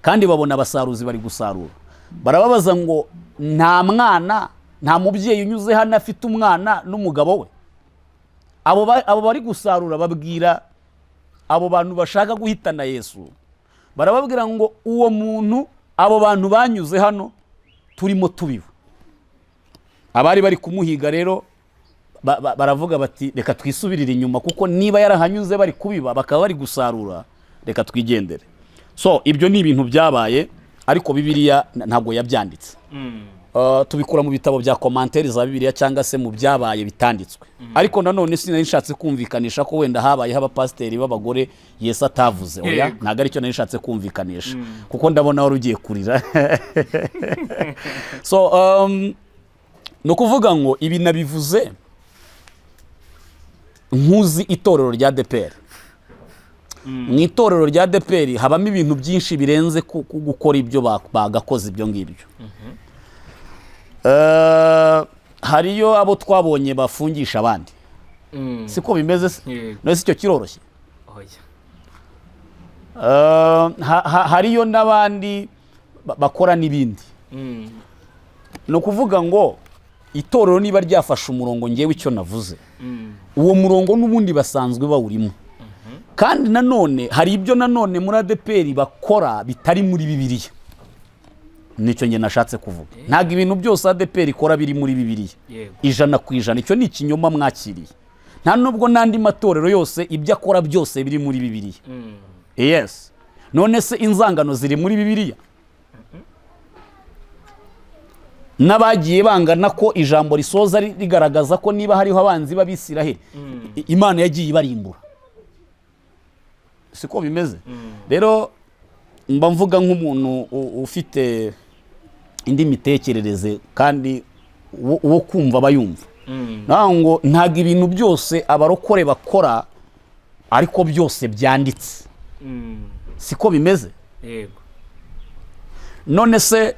kandi babona abasaruzi bari gusarura. Barababaza ngo: "Nta mwana, nta mubyeyi unyuze hano afite umwana n'umugabo we?" Abo bari gusarura babwira abo bantu bashaka guhitana Yesu, barababwira ngo: "Uwo muntu, abo bantu banyuze hano turimo tubiba." Abari bari kumuhiga rero baravuga bati: "Reka twisubirire inyuma, kuko niba yarahanyuze bari kubiba, bakaba bari gusarura, reka twigendere." So ibyo ni ibintu byabaye, ariko Bibiliya ntabwo yabyanditse. Tubikura mu bitabo bya commentaires za Bibiliya cyangwa se mu byabaye bitanditswe. Ariko nanone sinari nshatse kumvikanisha ko wenda habayeho abapasiteri b'abagore Yesu atavuze. Oya, ntabwo aricyo nari nshatse kumvikanisha, kuko ndabona wari ugiye kurira. So ni ukuvuga ngo ibi nabivuze nkuzi itorero rya ADEPR. Mu itorero rya ADEPR habamo ibintu byinshi birenze gukora ibyo bagakoze ibyo ngibyo. Hariyo abo twabonye bafungisha abandi. Siko bimeze se? Yego. None se icyo kiroroshye? Oya. Hariyo n'abandi bakora n'ibindi. Ni ukuvuga ngo itorero niba ryafashe umurongo, ngewe icyo navuze, uwo murongo n'ubundi basanzwe bawurimo. Kandi nanone hari ibyo nanone muri ADEPR bakora bitari muri Bibiliya. Nicyo njye nashatse kuvuga. Ntabwo ibintu byose ADEPR ikora biri muri Bibiliya 100%. Icyo ni ikinyoma mwakiriye. Nta nubwo n'andi matorero yose ibyo akora byose biri muri Bibiliya. Yes. None se inzangano ziri muri Bibiliya? N'abagiye bangana ko ijambo risoza rigaragaza ko niba hariho abanzi b'Abisiraheli, Imana yagiye ibarimbura. Siko bimeze? Rero mba mvuga nk'umuntu ufite indi mitekerereze, kandi uwo kumva aba yumva. Naho ngo ntabwo ibintu byose abarokore bakora ariko byose byanditse. Siko bimeze? Yego. None se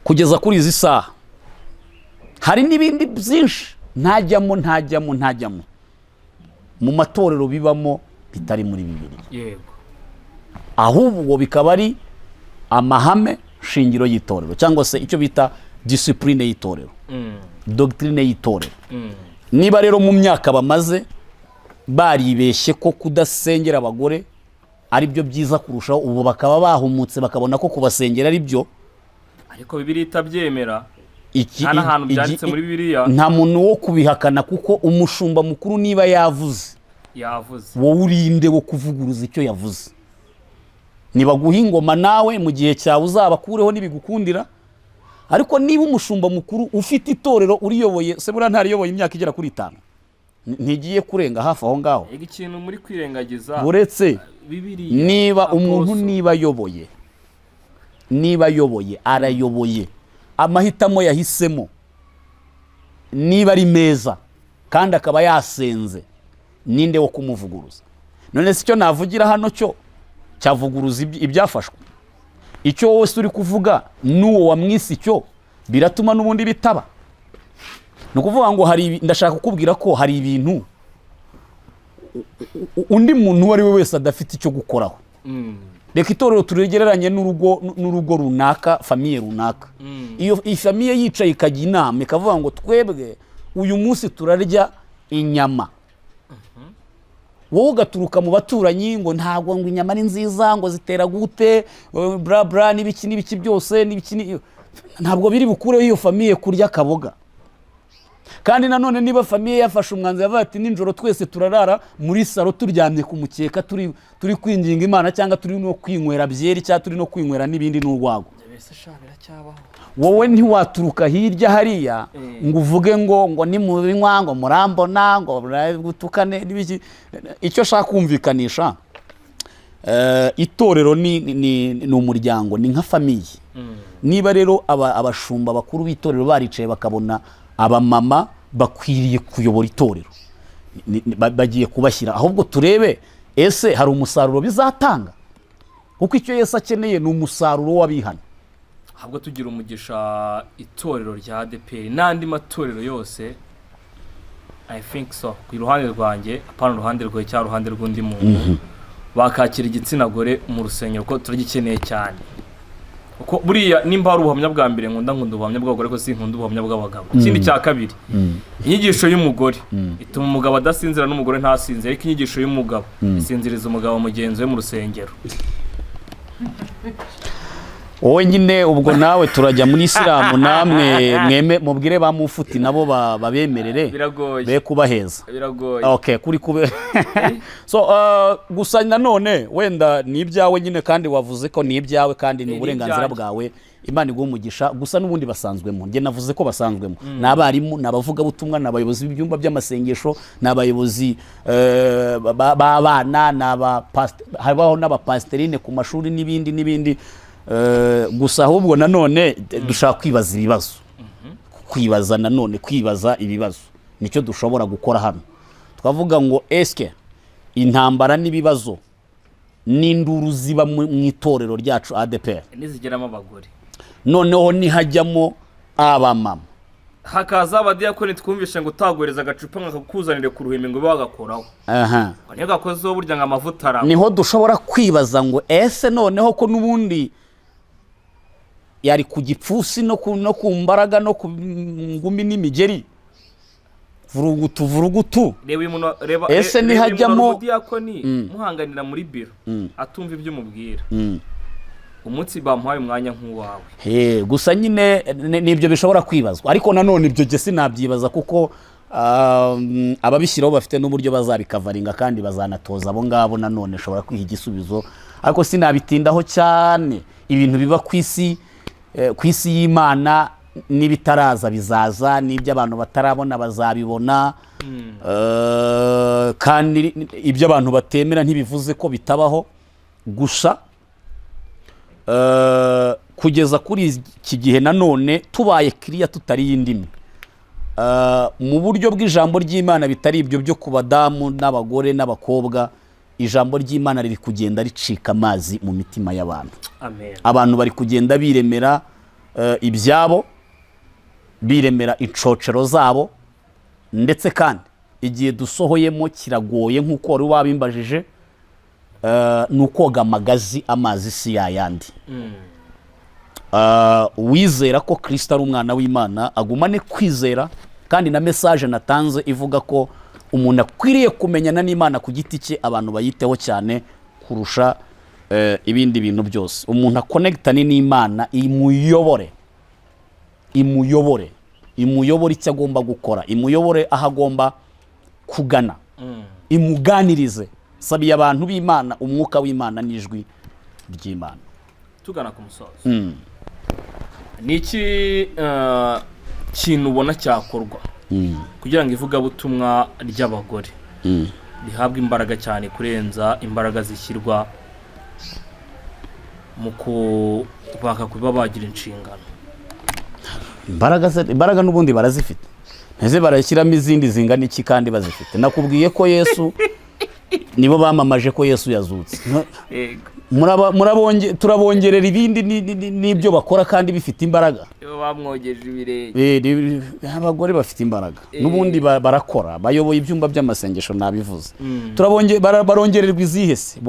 kugeza kuri izi saha hari n'ibindi byinshi ntajyamo, ntajyamo, ntajyamo, mu matorero bibamo bitari muri Bibiliya, ahubwo bikaba ari amahame shingiro y'itorero, cyangwa se icyo bita discipline y'itorero, doctrine y'itorero. Niba rero mu myaka bamaze baribeshye ko kudasengera abagore ari byo byiza kurushaho, ubu bakaba bahumutse bakabona ko kubasengera ari byo, Ariko Bibiliya itabyemera. Iki Nta n'ahantu byanditse muri Bibiliya. Nta muntu wo kubihakana, kuko umushumba mukuru niba yavuze, Yavuze. wowe urinde wo kuvuguruza icyo yavuze? Nibaguha ingoma nawe mu gihe cyawe uzabakureho nibigukundira. Ariko niba umushumba mukuru ufite itorero uriyoboye, se buriya ntariyoboye imyaka igera kuri 5, ntigiye kurenga hafi aho ngaho? Ega ikintu muri kwirengagiza, Buretse, Bibiliya niba umuntu Apostle. niba ayoboye, niba ayoboye, arayoboye. Amahitamo yahisemo niba ari meza kandi akaba yasenze, ninde wo kumuvuguruza? None se icyo navugira hano cyo cyavuguruza ibyafashwe? Icyo wowe se uri kuvuga n'uwo wamwise icyo biratuma n'ubundi bitaba. Ni ukuvuga ngo hari ndashaka kukubwira ko hari ibintu undi muntu uwo ari we wese adafite icyo gukoraho. Reka itorero turegereranye n'urugo runaka, famille runaka. Iyo iyi famille yicaye ikajya inama, ikavuga ngo twebwe uyu munsi turarya inyama, wowe ugaturuka mu baturanyi ngo ntabwo, ngo inyama ari nziza, ngo zitera gute, bla bla, n'ibiki n'ibiki byose n'ibiki ntabwo biri bukureho iyo famille kurya akaboga. Kandi nanone niba famille yafashe umwanzuro, yavuga ati nijoro twese turarara muri salon turyamye ku mukeka, turi kwinginga Imana, cyangwa turi no kwinywera byeri, cyangwa turi no kwinywera n'ibindi n'urwagwa, Mbese sha biracyabaho? wowe ntiwaturuka hirya hariya ngo uvuge ngo nimubinywa ngo murambona, ngo gutukane n'ibiki. Icyo ashaka kumvikanisha, itorero ni umuryango, ni nka famille. Niba rero abashumba bakuru b'itorero baricaye bakabona abamama bakwiriye kuyobora itorero, bagiye kubashyira, ahubwo turebe ese hari umusaruro bizatanga, kuko icyo Yesu akeneye ni umusaruro w'abihana. Ahubwo tugira umugisha itorero rya ADEPR n'andi matorero yose, I think so, ku ruhande rwanjye, apana uruhande rwawe cyangwa uruhande rw'undi muntu, bakakira igitsina gore mu rusengero kuko turagikeneye cyane. Kuko buriya nimba hari ubuhamya bwa mbere nkunda ubuhamya bw'abagore, ariko sinkunda ubuhamya bw'abagabo. Ikindi cya kabiri, inyigisho y'umugore ituma umugabo adasinzira n'umugore ntasinzire, ariko inyigisho y'umugabo isinziriza umugabo mugenzi we mu rusengero. Wowe nyine ubwo nawe turajya muri Isilamu, namwe mweme mubwire ba mufuti nabo babemerere. Biragoye. Be kubaheza. Biragoye. Okay, kuri kube so, gusa nanone wenda ni ibyawe nyine, kandi wavuze ko ni ibyawe, kandi ni Ni uburenganzira ibyanjye. bwawe, Imana iguha umugisha. Gusa n'ubundi basanzwemo, njye navuze ko basanzwemo, ni abarimu, ni abavugabutumwa, ni abayobozi b'ibyumba by'amasengesho, ni abayobozi b'abana, ni habaho n'abapasiterine ku mashuri n'ibindi n'ibindi. Gusa ahubwo nanone dushaka kwibaza ibibazo, kwibaza nanone, kwibaza ibibazo nicyo dushobora gukora hano. Twavuga ngo eske intambara n'ibibazo n'induru ziba mu itorero ryacu ADEPR nizigeramo abagore, noneho nihajyamo abamama, hakaza abadiyakoni, twumvishe ngo utaguhereza agacupa ngo akakuzanire ku ruhimbi ngo ube wagakoraho, ngo niyo gakozeho burya ngo amavuta araba. Niho dushobora kwibaza ngo ese noneho ko n'ubundi yari ku gipfusi no ku mbaraga no ku ngumi n'imigeri, vurugutu vurugutu? Reba uyu muntu, reba. Ese reba uyu muntu w'umudiyakoni muhanganira muri biro atumva ibyo umubwira, umunsi bamuhaye umwanya nk'uwawe. He, gusa nyine nibyo bishobora kwibazwa, ariko nanone ibyo jye sinabyibaza kuko ababishyiraho bafite n'uburyo bazabikavaringa kandi bazanatoza abo ngabo. Nanone nshobora kwiha igisubizo, ariko sinabitindaho cyane. Ibintu biba ku isi, ku isi y'Imana, n'ibitaraza bizaza, n'ibyo abantu batarabona bazabibona. Kandi ibyo abantu batemera ntibivuze ko bitabaho. Gusa kugeza kuri iki gihe nanone tubaye kiriya tutariye indimi, mu buryo bw'ijambo ry'Imana, bitari ibyo byo ku badamu n'abagore n'abakobwa, ijambo ry'Imana riri kugenda ricika amazi mu mitima y'abantu. Amen. Abantu bari kugenda biremera ibyabo, biremera incocero zabo. Ndetse kandi igihe dusohoyemo kiragoye, nk'uko wari wabimbajije, ni ukoga amagazi, amazi si yayandi. Uwizera ko Kirisito ari umwana w'Imana agumane kwizera, kandi na message natanze ivuga ko umuntu akwiriye kumenyana n'Imana ku giti cye, abantu bayiteho cyane kurusha ibindi bintu byose. Umuntu akonegitane n'Imana, imuyobore, imuyobore, imuyobore icyo agomba gukora, imuyobore aho agomba kugana, imuganirize. Sabiye abantu b'Imana umwuka w'Imana n'ijwi ry'Imana. Tugana ku musozo, ni iki kintu ubona cyakorwa kugira ngo ivugabutumwa ry'abagore rihabwe imbaraga cyane kurenza imbaraga zishyirwa mu kubaka kuba bagira inshingano? Imbaraga n'ubundi barazifite. Nteze barashyiramo izindi zingana iki kandi bazifite? Nakubwiye ko Yesu, nibo bamamaje ko Yesu yazutse. Turabongerera ibindi n'ibyo bakora kandi bifite imbaraga. Nibo bamwogeje ibirenge. Abagore bafite imbaraga n'ubundi, barakora, bayoboye ibyumba by'amasengesho, nabivuze. Barongererwa izihe se?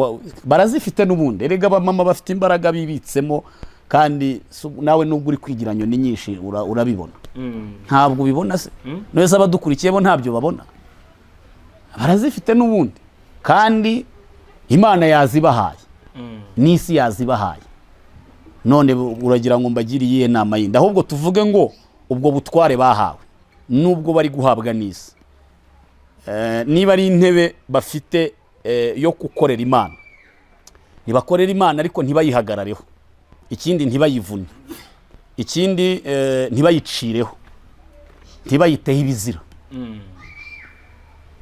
Barazifite n'ubundi. Erega abamama bafite imbaraga bibitsemo, kandi nawe nubwo uri kwigira nyoni nyinshi, urabibona. Ntabwo ubibona se? None abadukurikiye bo ntabyo babona? Barazifite n'ubundi, kandi Imana yazibahaye n'isi yazibahaye. None uragira ngo mbagire iyihe nama yindi? Ahubwo tuvuge ngo ubwo butware bahawe, nubwo bari guhabwa n'isi, niba ari intebe bafite yo gukorera Imana, ntibakorera Imana, ariko ntibayihagarareho. Ikindi, ntibayivune. Ikindi, ntibayicireho, ntibayiteho ibizira.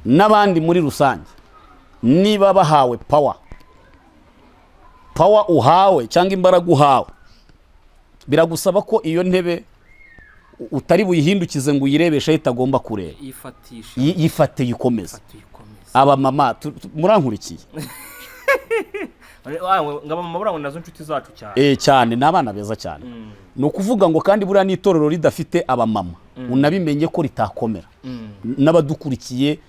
N'abandi muri rusange, niba bahawe power, power uhawe cyangwa imbaraga uhawe, biragusaba ko iyo ntebe utari buyihindukize ngo uyirebeshe aho itagomba kureba. Yifatisha. Yifate, yikomeze. Tuyikomeze. Abamama murankurikiye? Ngo abamama buriya ngo nazo inshuti zacu cyane. Eh, cyane, ni abana beza cyane. Ni ukuvuga ngo kandi buriya n'itorero ridafite abamama, unabimenye ko ritakomera. N'abadukurikiye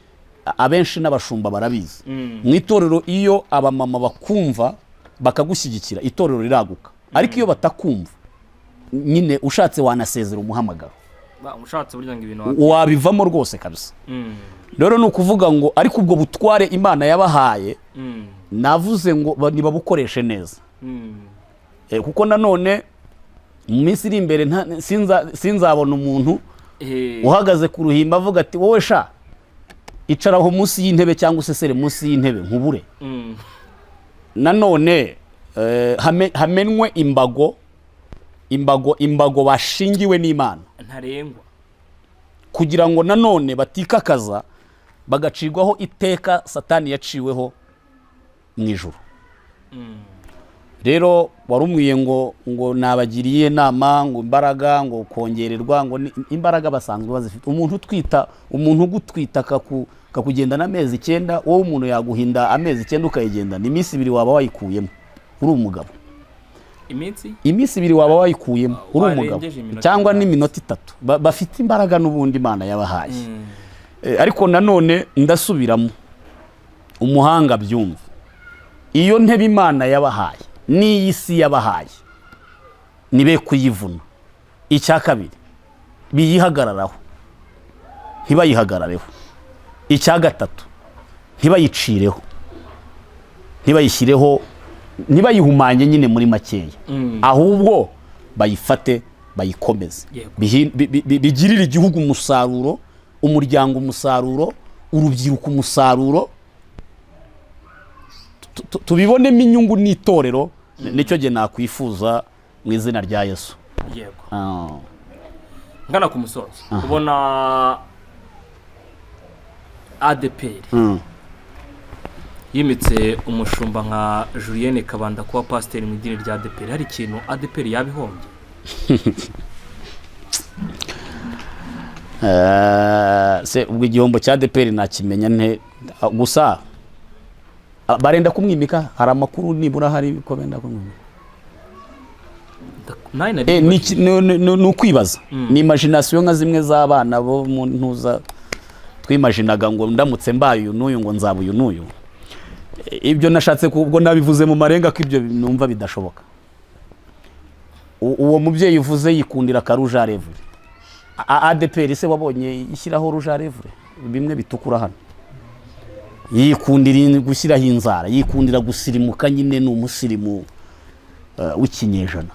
abenshi n'abashumba barabizi. Mu itorero, iyo abamama bakumva, bakagushyigikira, itorero riraguka. Ariko iyo batakumva nyine, ushatse wanasezera umuhamagaro. Ushatse burya ngo ibintu wabivamo rwose kabisa. Rero ni ukuvuga ngo ariko ubwo butware Imana yabahaye, navuze ngo nibabukoreshe neza. Kuko nanone mu minsi iri imbere sinzabona umuntu uhagaze ku ruhimbi avuga ati: "Wowe sha, icaraho munsi y'intebe cyangwa usesere munsi y'intebe nkubure." Nanone hamenwe imbago bashingiwe n'Imana ntarengwa, kugira ngo nanone batikakaza, bagacirwaho iteka Satani yaciweho mu ijuru. Rero wari umwiye ngo nabagiriye inama ngo imbaraga, ngo kongererwa, ngo imbaraga basanzwe bazifite. Umuntu utwita, umuntu ugutwita akakugendana amezi 9, wowe umuntu yaguhinda amezi 9 ukayigendana, iminsi 2 waba wayikuyemo uri umugabo. Iminsi? Iminsi 2 waba wayikuyemo uri umugabo. Warengeje iminota Cyangwa 3. n'iminota 3. Bafite imbaraga n'ubundi Imana yabahaye. Ariko nanone ndasubiramo, umuhanga byumva, iyo ntebe Imana yabahaye n'iyi si yabahaye, nibe kuyivuna. Icya kabiri, biyihagararaho, ntibayihagarareho. Icya gatatu, ntibayicireho, ntibayishyireho, ntibayihumanye nyine muri makeya, ahubwo bayifate, bayikomeze. Bigirire igihugu umusaruro, umuryango umusaruro, urubyiruko umusaruro, tubibonemo inyungu n'itorero. Nicyo gihe nakwifuza mu izina rya Yesu. Ngana ku musozo, ubona ADPR yimitse umushumba nka Julienne Kabanda kuba pasiteri mu idini rya ADPR, hari ikintu ADPR yabihombye? Se ubwo igihombo cya ADPR nakimenya nte? Gusa barenda kumwimika, hari amakuru nibura hari ko benda kumwimika. Nawe nari Ni ukwibaza, ni imagination nka zimwe z'abana bo mu ntuza twimaginaga ngo ndamutse mbaye uyu n'uyu, ngo nzaba uyu n'uyu. Ibyo nashatse ubwo nabivuze mu marenga ko ibyo numva bidashoboka. Uwo mubyeyi uvuze yikundira ka rouge à lèvres. ADPR se wabonye ishyiraho rouge à lèvres bimwe bitukura hano? Yikundira gushyiraho inzara, yikundira gusirimuka nyine, ni umusirimu w'ikinyejana.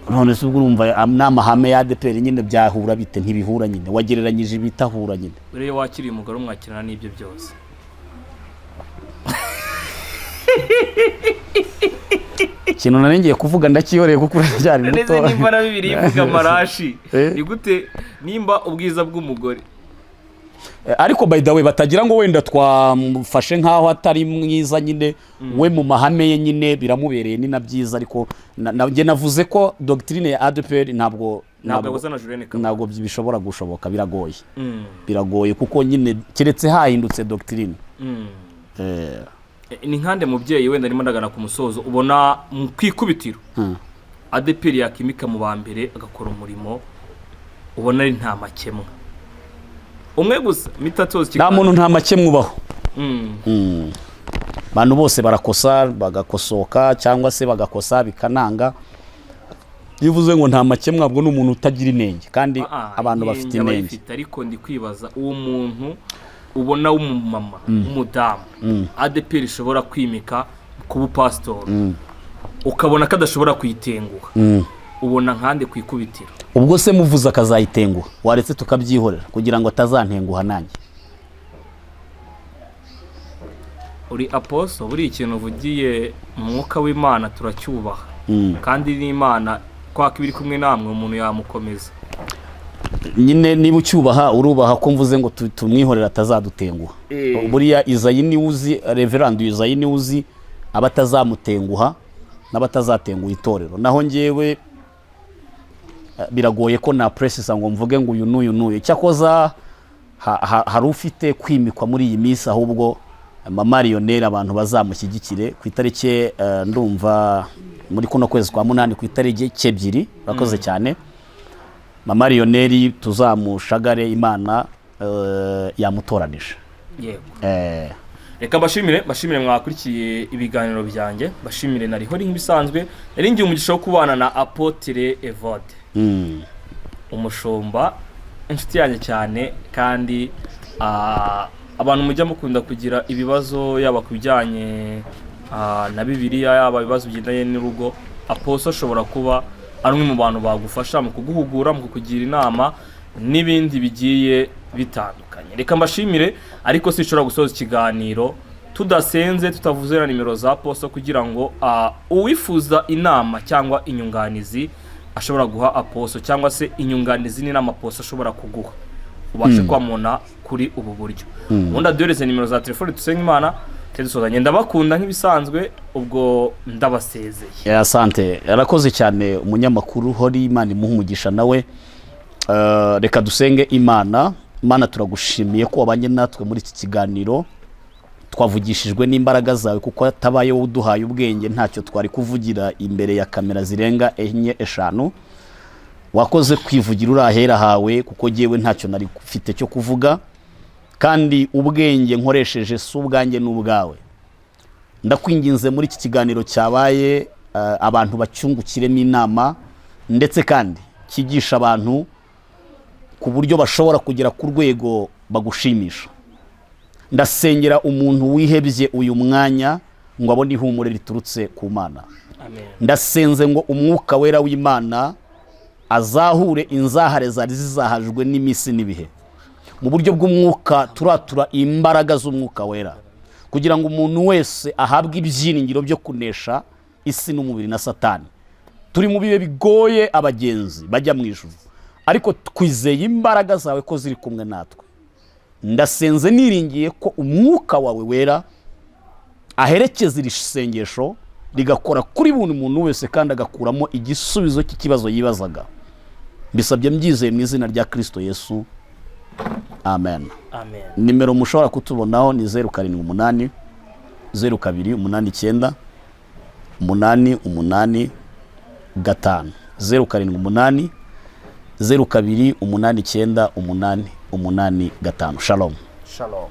None se ubwo urumva n'amahame ya ADPR nyine byahura bite? Ntibihura nyine, wagereranyije ibitahura nyine. Rero iyo wakiriye umugore, umwakirana n'ibyo byose. Ikintu nari ngiye kuvuga ndakiyoreye kuko uracyari muto. Neze nimba na Bibiri ivuga amarashi, Eh. ni gute nimba ubwiza bw'umugore Ariko by the way, batagira ngo wenda twamufashe nk'aho atari mwiza nyine, we mu mahame ye nyine biramubereye, ni na byiza. Ariko njye navuze ko doctrine ya ADPR ntabwo Ntabwo yahuza na Julienne Kabanda. Ntabwo bishobora gushoboka, biragoye. Biragoye kuko nyine keretse hahindutse doctrine. Ni nkande mubyeyi, wenda arimo ndagana ku musozo, ubona mu kwikubitiro ADEPR yakimika mu ba mbere agakora umurimo, ubona ari nta makemwa? Umwe gusa mitatozi. Nta muntu nta makemwa ubaho. Abantu bose barakosa bagakosoka, cyangwa se bagakosa bikananga. Iyo uvuze ngo nta makemwa, ubwo ni umuntu utagira inenge, kandi abantu bafite inenge inenge. Abayifite, ariko ndi kwibaza uwo muntu ubona w'umumama, w'umudamu, ADEPR ishobora kwimika kuba upasitori, ukabona ko adashobora kuyitenguha, ubona nkande ku ikubitiro? Ubwo se muvuze akazayitenguha, waretse tukabyihorera kugira ngo atazantenguha nanjye. Uri apostle, buriya ikintu uvugiye mu mwuka w'Imana turacyubaha, kandi n'Imana kwaka iba iri kumwe namwe, umuntu yamukomeza. Nyine niba ucyubaha, urubaha ko mvuze ngo tumwihorere atazadutenguha. Buriya Izayi niwe uzi, Reverend Izayi niwe uzi abatazamutenguha n'abatazatenguha itorero. Naho njyewe biragoye ko na precisa ngo mvuge ngo uyu n'uyu n'uyu. Cyakoza hari ufite kwimikwa muri iyi minsi, ahubwo Mama Lionel, abantu bazamushyigikire ku itariki ndumva muri kuno kwezi kwa munani, ku itariki 2. Urakoze cyane. Mama Lionel tuzamushagare, Imana yamutoranije. Reka mbashimire, mbashimire mwakurikiye ibiganiro byanjye, mbashimire na rihori. Nk'ibisanzwe nari ngiye umugisha wo kubana na Apôtre Evode, umushumba, inshuti yanjye cyane. Kandi abantu mujya mukunda kugira ibibazo, yaba ku bijyanye na Bibiliya, yaba ibibazo bigendanye n'urugo, apostle ashobora kuba ari umwe mu bantu bagufasha mu kuguhugura, mu kukugira inama n'ibindi bigiye bitandukanye. Reka mbashimire, ariko sinshobora gusoza ikiganiro tudasenze, tutavuze na nimero za apostle, kugira ngo uwifuza inama cyangwa inyunganizi ashobora guha apostle, cyangwa se inyunganizi n'inama apostle ashobora kuguha, ubashe kwamubona kuri ubu buryo. Ubundi aduhereze nimero za telefone, dusenge Imana, dusozanye. Ndabakunda nk'ibisanzwe, ubwo ndabasezeye. Asante, yarakoze cyane umunyamakuru Hori, Imana imuha umugisha nawe. Reka dusenge Imana. Imana, turagushimiye ko wabanye natwe muri iki kiganiro. Twavugishijwe n'imbaraga zawe, kuko atabaye wowe uduhaye ubwenge ntacyo twari kuvugira imbere ya kamera zirenga enye, eshanu. Wakoze kwivugira uri ahera hawe, kuko jyewe ntacyo nari mfite cyo kuvuga, kandi ubwenge nkoresheje si ubwanjye n'ubwawe. Ndakwinginze, muri iki kiganiro cyabaye abantu bacyungukiremo inama, ndetse kandi cyigisha abantu ku buryo bashobora kugera ku rwego bagushimisha. Ndasengera umuntu wihebye uyu mwanya ngo abone ihumure riturutse ku Mana. Amen. Ndasenze ngo Umwuka Wera w'Imana azahure inzahare zari zizahajwe n'iminsi n'ibihe. Mu buryo bw'umwuka turatura imbaraga z'Umwuka Wera kugira ngo umuntu wese ahabwe ibyiringiro byo kunesha isi n'umubiri na Satani. Turi mu bihe bigoye abagenzi bajya mu ijuru, ariko twizeye imbaraga zawe ko ziri kumwe natwe. Ndasenze niringiye ko Umwuka wawe Wera aherekeza iri sengesho, rigakora kuri buri muntu wese, kandi agakuramo igisubizo cy'ikibazo yibazaga. Mbisabye mbyizeye mu izina rya Kirisito Yesu, amen. Amen. Nimero mushobora kutubonaho ni 078 02 89 88 5, 078 02 89 88 5. Shalom. Shalom.